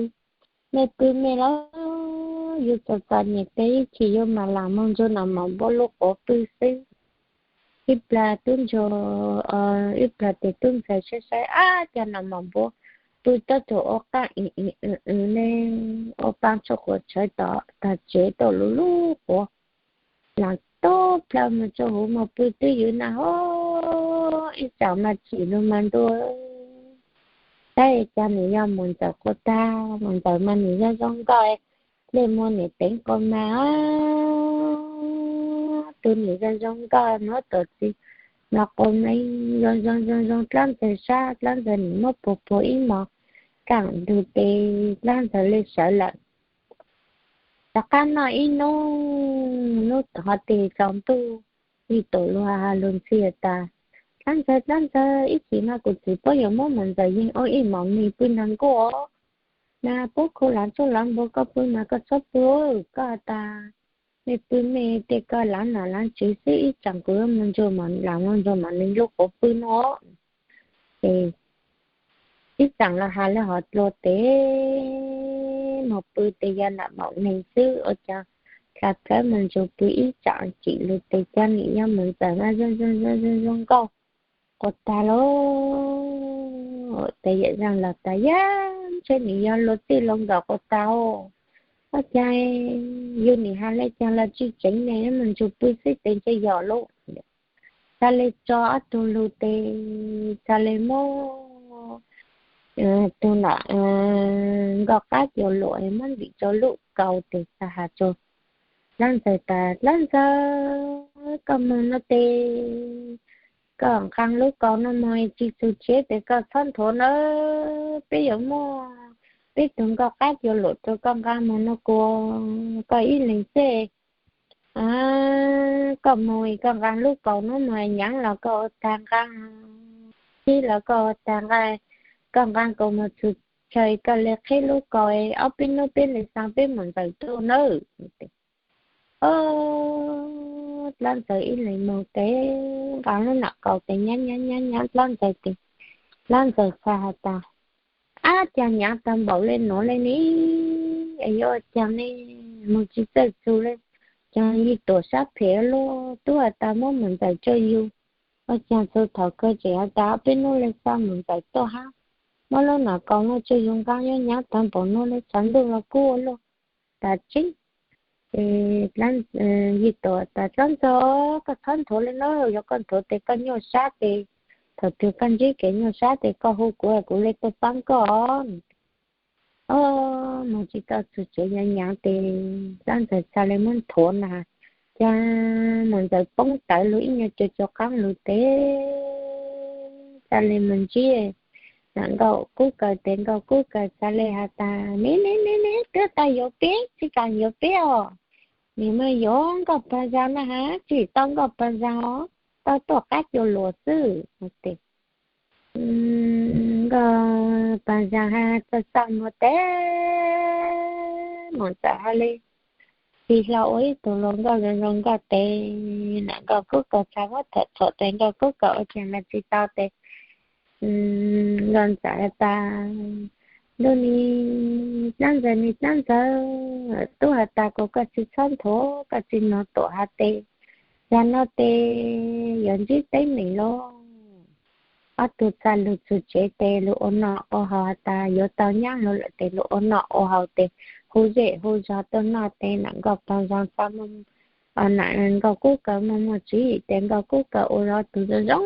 Mej pw mej lauj, yug txom txom nyem tes ib chim yug mam lam moog nrug nom maum npua lub quav pw xwb. Ib plag tub ntsuag, ib plag tes tub ntxawg saib saib, ab, cas nom maum npua pw tuab tug ua qaab i i i i le, ua paab tsuj quav tshawv tom tog tsev tuaj lub lub quav. Laam tuab plawg moog tsuag huv moog pw twb ywv na ho, ib tsaam mas tsim lug mas ntua. Saib cas nwg yog maum Ntxawg quas tag, maum Ntxawg mas nwg zoo zoo nkauj, le muag nwg teev quas mas, tug nwg zoo zoo nkauj nuav tuam txiv, nov quas mas zoo zoo zoo zoo Dlaab Ntxawg sab, Dlaab Ntxawg nwg muab puag puag ib mos kaaj ntug tes, Dlaab Ntxawg le sawv lawm. Rov qab noj ib nub, nub hov tes tsaus ntuj, Yij Tuam lug has lug ntxhi tas, Dlaab Ntxawg, Dlaab Ntxawg, ib chim no kuv txiv puab yuav muab maum Ntxawg yeeg ua ib mos mis pw nraag nkuaj, mas puab khu laav tsuj laav npua, koj pw mas koj txhob pw, koj has tas mej pw mej, tej koj laav nom laav tswv xwb, ib tsaam kuv yuav moog nrug, lam moog nrug maum nwg lub quav pw nuav. Ces ib tsaam los has le hov dlua tes moog pw tes yog nam maum neeg xwb, ua cas dlha plawv moog nrug pw ib tsaam tsim lug tes cov nwg yog maum Ntxawg mas zoo zoo zoo zoo zoo nkauj quas tag lauj. Tes Yawm Yij los tas, Yaj, ntshe nwg yog luag txij luag nkawm quas tag, ua cas yug nwg has le caag los tsi tseev ne, moog nrug pw xwb tes ntshe yog lauj. Txha le tso ob tug lug tes, txha le muab tug nam nkauj qab cua luam muab ntim rua lub kaus tes txha has rua Dlaab Ntxawg tas, Dlaab Ntxawg, koj moog nuav tes koj nqaa lub kaus nuav moog, tsi txug tsev tes koj txhob nthuav nawb, peb yuav muab peb tug nkauj qab cua luam rua koj nqaa moog nuav kuas koj ib leeg xwb. Koj moog koj nqaa lub kaus nuav moog, nyaav los koj ua tag nqaa, txhib los koj ua tag nqaa, koj nqaa kaus moog txug chaw koj le qhib lub kaus, ob peb nub peb le xaa peb maum Ntxawg tuaj nawb. Dlaab Ntxawg ib leeg moog tes nqaa lub nam kaus tes nyaav nyaav nyaav nyaav Dlaab Ntxawg tes, Dlaab Ntxawg txha has tas, Ab, cas nyaav tag npaum le nuav le ne, es yuav ua caag ne, moog tsi txawj txug le, caag Yij Tuam sab phem luaj, tub has tas muab maum Ntxawg tsua yug, ua caag txug thaum kawg tseem has tas peb nub le xa maum Ntxawg tuaj hab, muab lub nam kaus nuav tsua yug nqaa, yuav nyaav tag npaum nuav le, tshav ntuj los kub ua luaj. Tas tseeb, ces Yij Tuam tas, Dlaab Ntxawg, koj txhob nthuav le nawb, yog koj nthuav tes koj nyuaj sab tes, thaum twg koj ntsib kev nyuaj sab tes koj hu kuv, kuv le tuaj paab koj. Moog tsi tau txug tsev, nyaav nyaav tes Dlaab Ntxawg txha le muab nthuav na, Ces Muam Ntxawm poob tawv lug ib nyuag cuag cuag qaab lug tes txhaj le moog ntsib Nam Nkauj Kub Kaws tes Nkauj Kub Kaws txhaj le has tas, Neb neb neb neb, twb tau yuav peb, tsis kaam yuav peb os. Nwg mas yuav Nkauj Pag Zag na has, tsis tau Nkauj Pag Zag os, tau tuaj qaab cua luas xwb. Tes Nkauj Pag Zag has txaj txaj muag tes Muam Ntxawm has le tsis hlo ua ib tug hluas nkauj zoo zoo nkauj tes Nam Nkauj Kub Kaws txhaj muab tham txhom tes Nkauj Kub Kaws ua caag mas tsis tau tes Nkauj Ntxawm has tas, Ntuj ni, Dlaab Ntxawg ni Dlaab Ntxawg, tub has tas kuas koj tsis txhob nthuav, koj tsis nug tuam has tes, zag no tes yuav ntsib teeb meem lauj. Ob tug txhaj lug txug tsev tes lug ua noj ua haus has tas yuav tau nyab lug lawm tes lug ua noj ua haus tes hu zej hu zog tuaj noj tes Nam Nkauj Pag Zag txhaj Nam Nkauj Kub Kaws muaj muaj tswv yim tes Nkauj Kub Kaws ua zog tug zoo zoo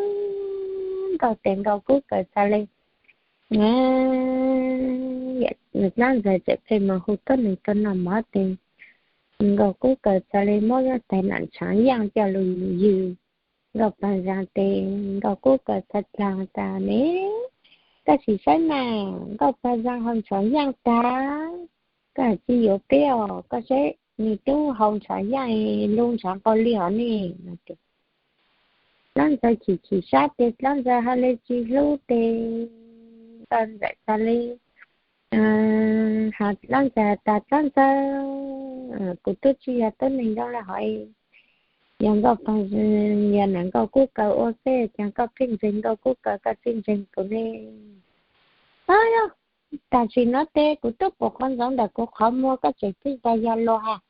nkauj tes Nkauj Kub Kaws txhaj le Dlaab Ntxawg tseem pheej moog hu tuab neeg tuaj noj mov tes Nkauj Kub Kaws txhaj le muab tais nam ntshaav yaaj coj lug ywg Nkauj Pag Zag tes Nkauj Kub Kaws txhaj dlaag tas ne, koj sim saib mas Nkauj Pag Zag hau ntshaav yaaj tag, koj tsis yuav peb os, koj saib nwg tub hau ntshaav yaaj lub ntshaav nqaus li hov ne. Dlaab Ntxawg chim chim sab tes Dlaab Ntxawg has le tsis hlub tes Nkauj Ntxawm txhaj le has Dlaab Ntxawg has tas, Dlaab Ntxawg, kuv tub tsis yog tuab neeg zoo le hov, yog Nkauj Pag, yog Nam Nkauj Kub Kaws ua xwb ces koj pheej ntseeg Nkauj Kub Kaws koj tsis ntseeg kuv ne. Aw, tam sim no tes kuv tub pum qhov ntxoov ntawm kuv qhov muag koj tseem pheej tas yog luag has,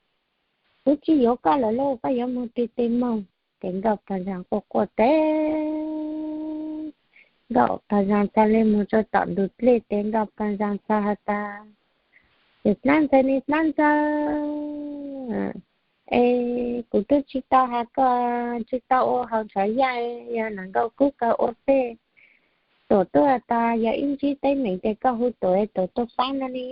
kuv tsis yuav koj lawm lauj, koj yuav moog twg tes moog. Ces Nkauj Pag Zag quaj quaj tes Nkauj Pag Zag txhaj le moog rua tom ntug dlej tes Nkauj Pag Zag txhaj has tas, Dlaab Ntxawg ni Dlaab Ntxawg, es kuv tub tsis tau has koj tsis tau ua hau ntshaav yaaj, yog Nam Nkauj Kub Kaws ua xwb. Tuam tub has tas yog ib ntsib teeb meem tes koj hu tuam, tuam tuaj paab no ne.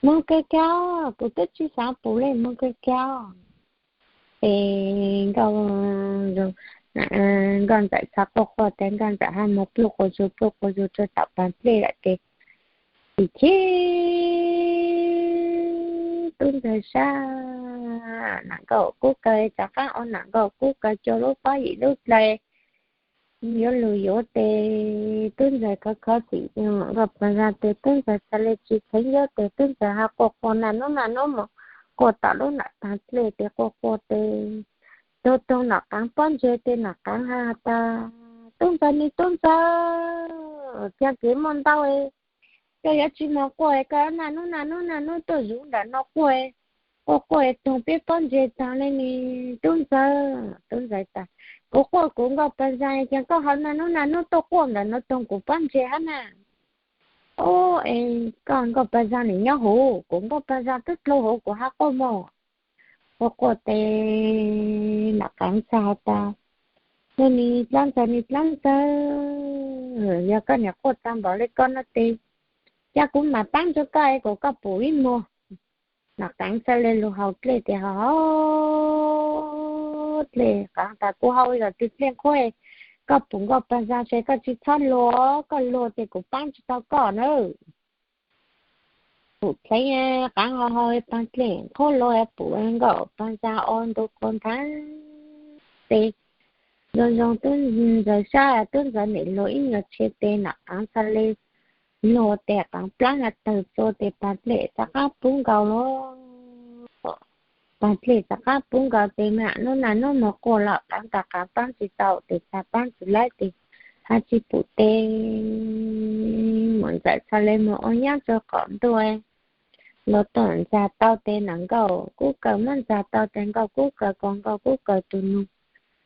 Moog kawg kawg, kuv tub tsis xaav pum le, moog kawg kawg. Ces Nkauj Ntxawm txhaj quaj quaj tes Nkauj Ntxawm has moog pluj quas zug pluj quas zug rua tom paag dlej lawm tes, chim chim tub ntxawg sab, Nam Nkauj Kub Kaws rov qaab ua Nam Nkauj Kub Kaws cua lub pob yim lub dlaim, yuav lug yuav tes tub ntxawg khov khov txim, Nkauj Pag Zag tes tub ntxawg txhaj le tsis kheev yuav tes tub ntxawg has quaj quaj naj nub naj nub moog quaj tom lub nam paag dlej tes quaj quaj tes tug tug Nom Qaav pob ntseg tes Nom Qaav has tas, Tub ntxawg ni tub ntxawg, txag kev muaj ntau, koj yuav tsis moog quaj, koj naj nub naj nub naj nub tuaj zuv ntawm no quaj, quaj quaj tug peb pob ntseg taag le ne tub ntxawg. Tub ntxawg tas, kuv quaj kuv Nkauj Pag Zag, ces koj ho naj nub naj nub tuaj quaj ntawm no tug kuv pob ntseg hab na. Ub, es koj Nkauj Pag Zag nim nyob huv, kuv Nkauj Pag Zag twb dlua huv kuv hab quaj moog. Quaj quaj tes Nom Qaav txhaj has tas, Nub ni dlaab ntxawg ni dlaab ntxawg, yog koj nim quaj tag npaum le koj no tes, ca kuv mam paab rua koj es kom koj pum ib muag. Nom Qaav txhaj le lug haus dlej tes haus dlej, Qaav tas, Kuv haus zam twg dlej nqhuab, koj pum Nkauj Pag Zag se koj tsis txhob luag, koj luag tes kuv paab tsis tau koj na. Pum dlej, Qaav haus haus paag dlej nqhuab luag pum Nkauj Pag Zag ua ntu quas nthav tes zoo zoo tub ntxawg sab, tub ntxawg nim luag ib nyuag tshe tes Nom Qaav txhaj le luag tes Qaav plaab has tawg txua tes paag dlej rov qaab pub nkaus lawm. Paag dlej rov qaab pub nkaus tes mam nub naj nub moog quaj los Qaav tas Qaav paab tsis tau tes txhaj paab tsis laib tes hab tsis pum tes Muam Ntxawm txhaj le moog ua nyab rua qaum ntuj. Luag tuaj ntxag tau tes Nam Nkauj Kub Kaws muab ntxag tau tes Nkauj Kub Kaws, kuas Nkauj Kub Kaws tug nug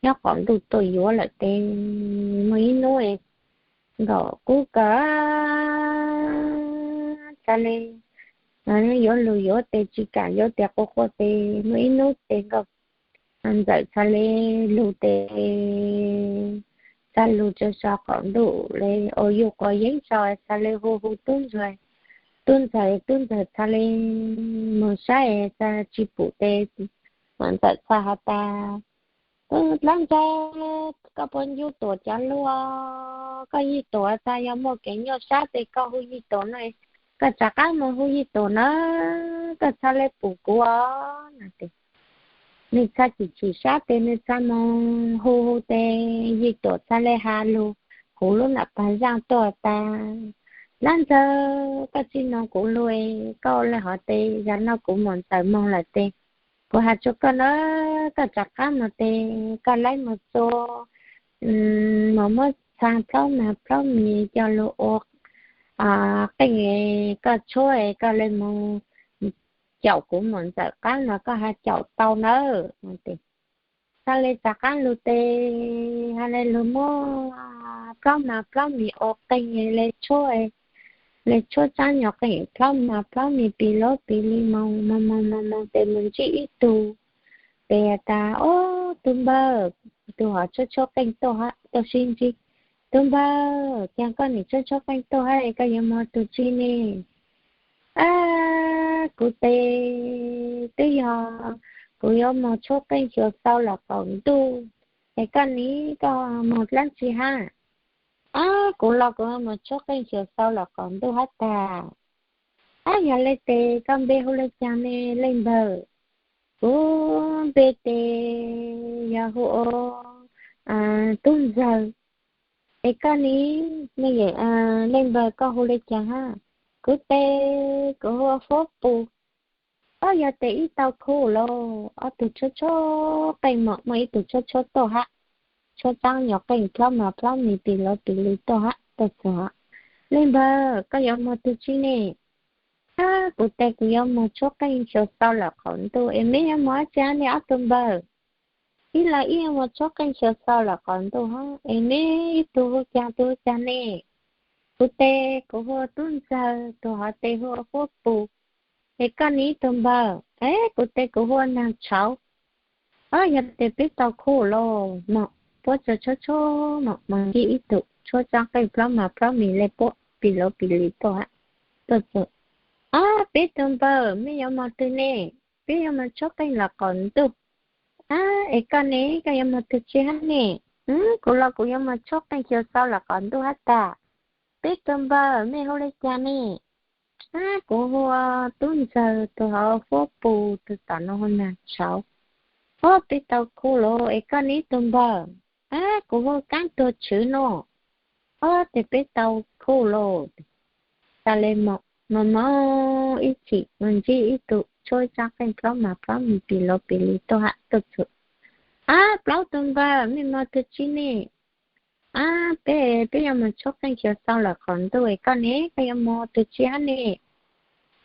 nyob qaum ntuj tuaj yuav lawm tes muaj ib nub Nkauj Kub Kaws txhaj le yuav lug yuav tes tsis kam yuav tes quaj quaj tes muaj ib nub tes Nkauj Ntxawm txhaj le lug tes txhaj lug rua sau qaum ntuj le ua yug quas yeeb sau txhaj le hu hu tub ntxawg, tub ntxawg, tub ntxawg txhaj le moog saib txhaj tsis pum tes Ntxawm txhais has tas, Dab Ntxawg, koj puas ncu Tuam cov lus? Koj Yij Tuam tas yog muaj kev nyuaj sab tes koj hu Yij Tuam no, koj rov qab mus hu Yij Tuam na, koj txhob le pum kuv os. Nws txhob chim chim sab tes nws txhob mus hu hu tes Yij Tuam txhob le has lus, hu lub nam pas zaaj tuaj tas, Dab Ntxawg, koj tsis nug kuv lus, koj ua le hov tes yog no kuv muam Ntxawm moog lawm tes kuv has tsua koj na, koj rov qab mus tes koj laib mus txua, mus muab txhaa plaub mag plaub mis coj lug ua qeej, koj tshuab koj le mus caum kuv muam Ntxawm qab no koj ha caum tau nawb. Txhob le rov qab lug tes ha le lug muab plaub mag plaub mis ua qeej le tshuab, le tshuab tsaab nyuag qeej plaub mag plaub mis pis lub pis li moog moog moog moog moog tes mus ntsib ib tug tes tas, Ob tug npawg, tug hov tshuab tshuab qeej tuaj hab tuaj sib ntsib. Tug npawg, caag koj nim tshuab tshuab qeej tuaj hab koj yuav moog tug tsi ne? Ab, kuv tes twb yog kuv yuav moog tshuab qeej xyuas xau lawm qaum ntuj, es koj nim koj moog dlaab tsi hab? Ab, kuv los kuv moog tshuab qeej xyuas xau lawm qaum ntuj hab tas. Ab, yog le tes koj npe hu le caag ne leej npawg? Kuv npe tes yog hu ua Tub Ntxawg. Es koj nim, leej npawg koj hu le caag hab? Kuv tes kuv hu ua Huab Pus. Ob, yog tes wb tau khub lauj, ob tug tshuab tshuab qeej mas muaj ib tug tshuab tshuab tuaj hab, tshuab tsaab nyuag qeej plaub mag plaub mis pis lub pis li tuaj hab tuaj txug. Leej npawg koj yuav moog tug tsi ne? Ab, kuv tes kuv yuav moog tshuab qeej xyuas xau lawm qaum ntuj. Es meb yuav moog dlaab tsi hab ne ob tug npawg? Ib los ib yuav moog tshuab qeej xyuas xau lawm qaum ntuj hab. Es meb ib tug hu caag tug hu caag ne? Kuv tes kuv hu ua Tub Ntxawg, tug hov tes hu ua Huab Pus. Es koj nim ib tug npawg? Es kuv tes kuv hu ua Naag Tshauv. Ob, yog tes peb tau khub lauj, moog puab tshuab tshuab moog moog ntsib ib tug tshuab tsaab qeej plaub mag plaub mis le puab pis lub pis li tuaj hab tuaj txug. Ab, peb tug npawg meb yuav moog tug ne? Peb yuav moog tshuab qeej lawm qaum ntuj. Ab, es koj ne koj yuav moog tug tsi hab ne? Kuv los kuv yuav moog tshuab qeej xyuas xau lawm qaum ntuj hab tas. Peb tug npawg mej hu le caag ne? Ab, kuv hu ua Tub Ntxawg, tug hov Huab Pus, tug tom no hu Naag Tshauv. Ob, peb tau khub lauj, es koj ne tug npawg? Ab, kuv hu Kaab Tuag Tshwv no. Ob, tes peb tau khub lauj. Tas le moog moog ib chim moog ntsib ib tug tshuab tsaab qeej plaub mag plaub mis pis lub pis li tuaj hab tuaj txug. Ab, plaub tug npawg mej moog tug tsi ne? Ab, peb, peb yuav moog tshuab qeej xyuas xau lawm qaum ntuj, es koj ne koj yuav moog tug tsi hab ne?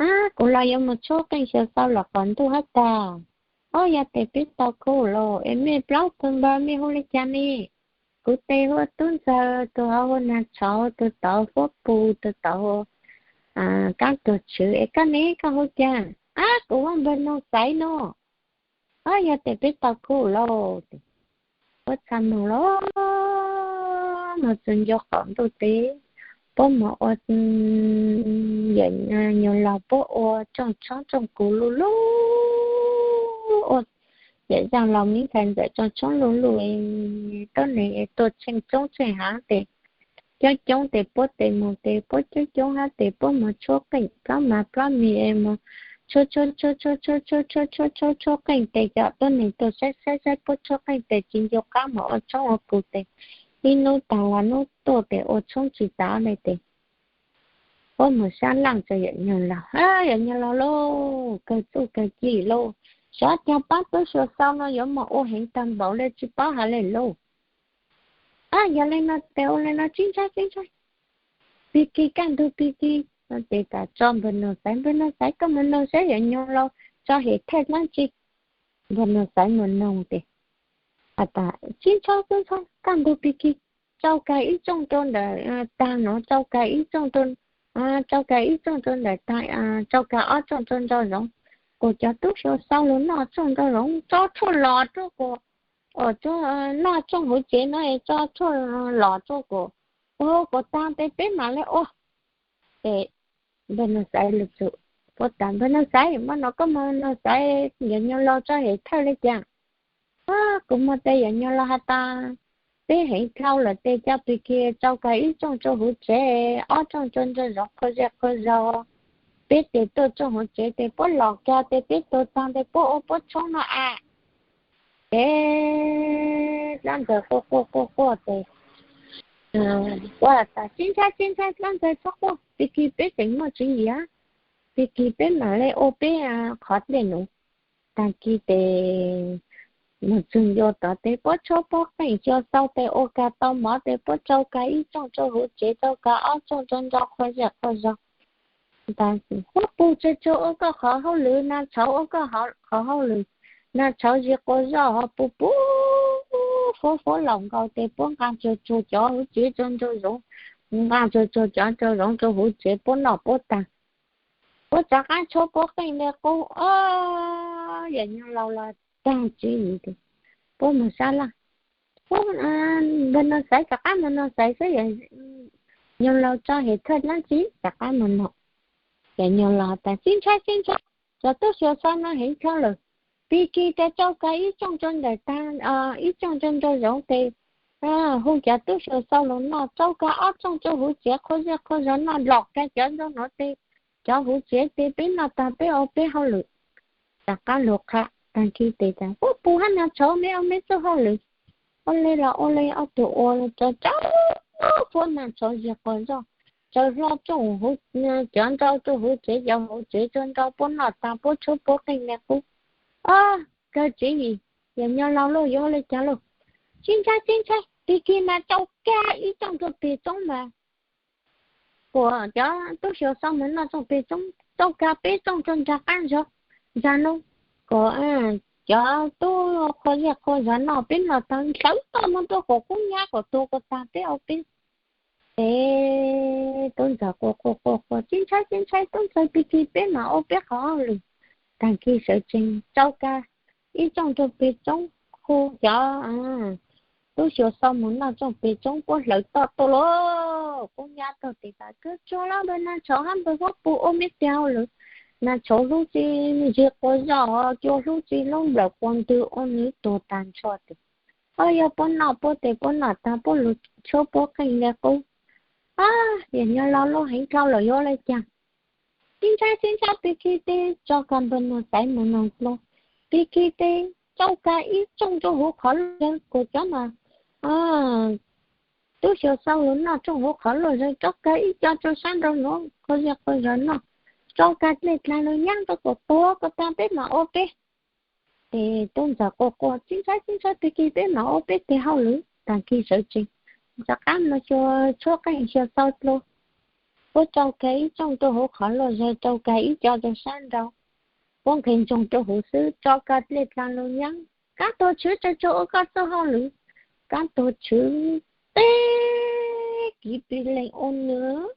Ab, kuv los yuav moog tshuab qeej xyuas xau lawm qaum ntuj hab tas. Ob, yog tes peb tau khub lauj, es mej plaub tug npawg mej hu le caag ne? Kuv tes hu ua Tub Ntxawg, tug hov hu Naag Tshauv, tug tod Huab Pus, tug tod hu Kaab Tuag Tshwv, es koj ne koj hu caag? Ab, kuv hu Npawg Noog Xaiv no. Ob, yog tes peb tau khub lauj. Puab txhaj moog lauj, moog txug ncua qaum ntuj tes puab moog ua yawm nyuas laug puab ua tsooj tshoob tsooj kub luj luj, ua yawm zaaj laug mib ntxhais ntxawm tsooj tshoob luj luj, tuab neeg tuaj tsheej coob tsheej haav tes coob coob tes puab tes moog tes puab coob coob hab tes puab moog tshuab qeej plaub mag plaub mis es moog tshuab tshuab tshuab tshuab tshuab tshuab tshuab tshuab tshuab qeej tes cov tuab neeg tuaj saib saib saib puab tshuab qeej tes tsis ncu qab moog ua tshoob ua kub tes ib nub taag los nub tuaj tes ua tshoob tsis tas le tes puab moog sab laaj rua yawm nyuas laug, yawm nyuas laug lauj, kawg txuj kawg ci lauj, xyov caag paab tub xyuas xau no yuav moog ua heev taag npaum le tsis paub has le lauj. Ab, yog le no tes ua le no tsib ntshai tsib ntshai, pig kig kaj ntug pig kig. Tes tas tso Npawg Noog Xaiv, Npawg Noog Xaiv koj moog noog saib yawm nyuas laug tso hem thaij dlaab tsi. Npawg Noog Xaiv moog noog tes tas tsib ntshai tsib ntshai, kaj ntug pig kig, tsau kag ib tsooj rua ntawm taag nuav, tsau kag ib tsooj rua, tsau kag ib tsooj rua ntawm taag, tsau kag ob tsooj rua nraum zoov, kuas cov tub xyuas xau lug noj tsooj nraum zoov tso tshuaj los rua kuas, noj tsooj huv tsev no tso tshuaj los rua kuas, ua kuas taag tes peb maam le ua. Ces Npawg Noog Xaiv lug txug Ua tas npawg Nag Xaiv, muaj no koj muab Nag Xaiv yawm nyuag laus tso hem thawj li cas? Kuv muaj tes yawm nyuag laus has tas, peb heev dhau lawm tes coj Pis Kis tsau kiag ib tsooj rau hauv tsev, ob tsooj rau nraum zoov qhua zej qhua zog. Peb tes tuaj tsooj hauv tsev tes puab los kiag tes peb tuag tag tes puab ua puab tshoob no a. Ces dlaab ntxawg quaj quaj quaj quaj tes, ua tas sib ntshai sib ntshai dlaab ntxawg txhob quaj, Pis Kis peb tseem muaj tswv yim, Pis Kis peb mam li ua peb qhov dlej nuav. Tag kis tes mus txug ncua tod tes puab tshuab puab qeej xyuas xaus tes ua kag tau mov tes puab tsau kag ib tsooj rau hauv tsev, tsau kag ob tsooj rau nraum qhua zej qhua zog. Huab Pug, tsuag tsuag ua koj qhov hauj lwm, Nag Tshauv ua koj qhov hauj lwm. Nag Tshauv zig quas zoj, Huab Pug pub fuab fuab laus nkaus tes puab nqaa tsuag tsuag cov hauv tsev rau nraum zoov, nqaa tsuag tsuag cov rau zoov rau hauv tsev puab noj puab taag. Puab rov qaab tshuab puab qeej le qub, o, yawm nyuag laus los taag tswv yim tes puab mus sab laj. Npawg Nag Xaiv, rov qaab mus Nag Xaiv xwb, yawm nyuag laus tso hem thawj dlaab tsi rov qaab mus no. Yawm nyuag laus tas sib ntshai sib ntshai, cov tub xyuas xaus no heev dhau lawm. Pis Kis tes tsau kag ib tsooj rau ntawm taag, ib tsooj rau nraum zoov tes hu cov tub xyuas xaus los noj, tsau kag ob tsooj rau hauv tsev qhua zej qhua zog noj, los kag cov nraum nuav tes cov hauv tsev tes peb noj taag peb ua peb hauj lwm. Rov qaab lug qha, tag kis tes tas Huab Pug hab Nag Tshauv, meb ua meb txuj hauj lwm. Ua le los ua le, ob tug ua rau tsau fuab Nag Tshauv zig quas zoj, tsau hlo tsooj huv, cov nraum tsooj huv tsev, cov hauv tsev tsau nraum puab noj taag puab tshuab puab qeej le qub. O, kawg tswv yim, yawm nyuag laus lauj, yuav ua le caag lauj? Sib ntshai sib ntshai, Pis Kis mas tsau kag ib tsooj rau peg tsoob mas kuas cov tub xyuas xaus mus noj tsooj peg tsoob, tsau kag peb tsooj rau nraag qaab zog. Zag nuav kuas cov tub qhua zej qhua zog noj, peb noj taag hlawv toj moog rua kuas qub nyab kuas tuag kuas taag peb ua peb. Ces tub ntxawg quaj quaj quaj quaj, sib ntshai sib ntshai, tub ntxawg, Pis Kis peb mam ua peb qhov hauj lwm. Tag kis sawv tsees tsau kag ib tsooj rau peg tsoob, hu cov tub xyuas xaus mus noj tsooj peg tsoob, puab hlawv toj tuaj lauj. Qub nyab tuag tes tas, Kawg tsuag lauj, npawg Nag Tshauv hab npawg Huab Pug ua meb teg hauj lwm. Nag Tshauv hlub tsi zig quas zoj, cua hlub tsi hlub nplawm quas ntwg, ua nwg tuag taag nrho tes, o, yog puab noj puab tes puab noj taag puab lug tshuab puab qeej le qub. A, yawm nyuag laus lauj, heev dhau lawm, yuav ua le caag? Sib ntshai sib ntshai, Pis Kis tes tsau kag npawg Nag Xaiv mus noog dlua, Pis Kis tes tsau kag ib tsooj rau huv qhov luaj zawg kuas cov mas tub xyuas xaus lug noj tsooj huv qhov luaj zawg, tsau kag ib co rau sab nraud nuav qhua zej qhua zog noj, tsau kag dlej dlaag lug nyaab rau kuas tuag kuas taag peb mam ua peb. Ces tub ntxawg quaj quaj, sib ntshai sib ntshai, Pis Kis peb mam ua peb teg hauj lwm. Tag kis sawv tsees rov qaab mus xyuas tshuab qeej xyuas xaus dlua, puab tsau kag ib tsooj rau huv qhov luaj zawg, tsau kag ib co rau sab nraud, puab nqhis ntsoog rau huv xwb, tsau kag dlej dlaag lug nyaab, Kaab tuag tshwv, tsau tsuag ua koj txuj hauj lwm. Kaab tuag tshwv, teb kiv pig leeg ua nwg,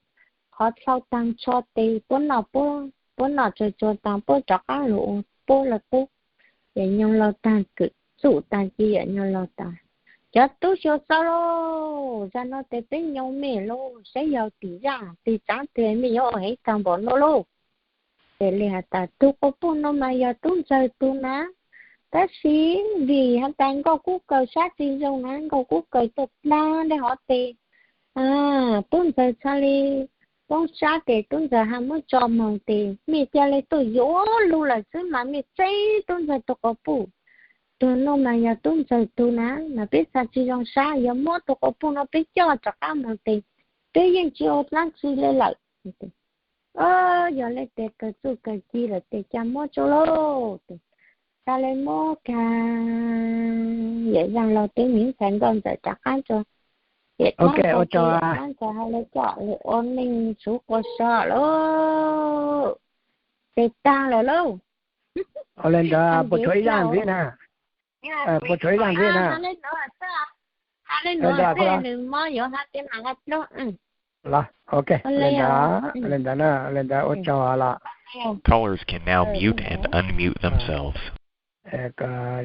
qhov dlhau taag nrho tes puab noj puab, puab noj tsau tsuag taag puab rov qaab lug ua puab lawm qub. Yawm nyuag laus taag kawm txuj taag kis yawm nyuag laus tas, Cov tub xyuas xaus lauj, zag nuav tes peb nyoo mej lauj, saib yog tim zaj tim tsaav twg mej yuav ua heev taag npaum nuav lauj. Ces le has tas, Tug quas puj nuav mas yog tub ntxawg tug na, tab sis vim has tas nkauj kub kaws sab tsi zoo na, nkauj kub kaws tuaj dlaag le hov tes, tub ntxawg txhaj le poob sab tes tub ntxawg ha muab tso moog tes mej ca le tuaj yuav lug lawm xwb mas mej txeeb tub ntxawg tug quas puj. Tug nuav mas yog tub ntxawg tug na, mas peb txhaj tsi zoo sab, yog muab tug quas puj nuav peb coj rov qaab moog tes peb yeej tsi ua dlaab tsi le lawm. Yog le tes kawg txuj kawg ci lawm tes ca muab tso lauj. Tes ca le muab kag, yawm zaaj laug teb miv ntxhais nkauj ntxawm rov qaab tso, yawm dlaab ntxhais ha le coj le ua neej tsuv quas so lauj. Tes taag lawm lauj. Ua le ntawd puas tshuav ib zaaj ntxiv na? Puas tshuav ib zaaj ntxiv na? Ha le nuav xwb, nws mob yuav ha tes mam ha dlub. Los, ok, le ntawd, le ntawd na, le ntawd ua tsaug los. Callers can now mute and unmute themselves.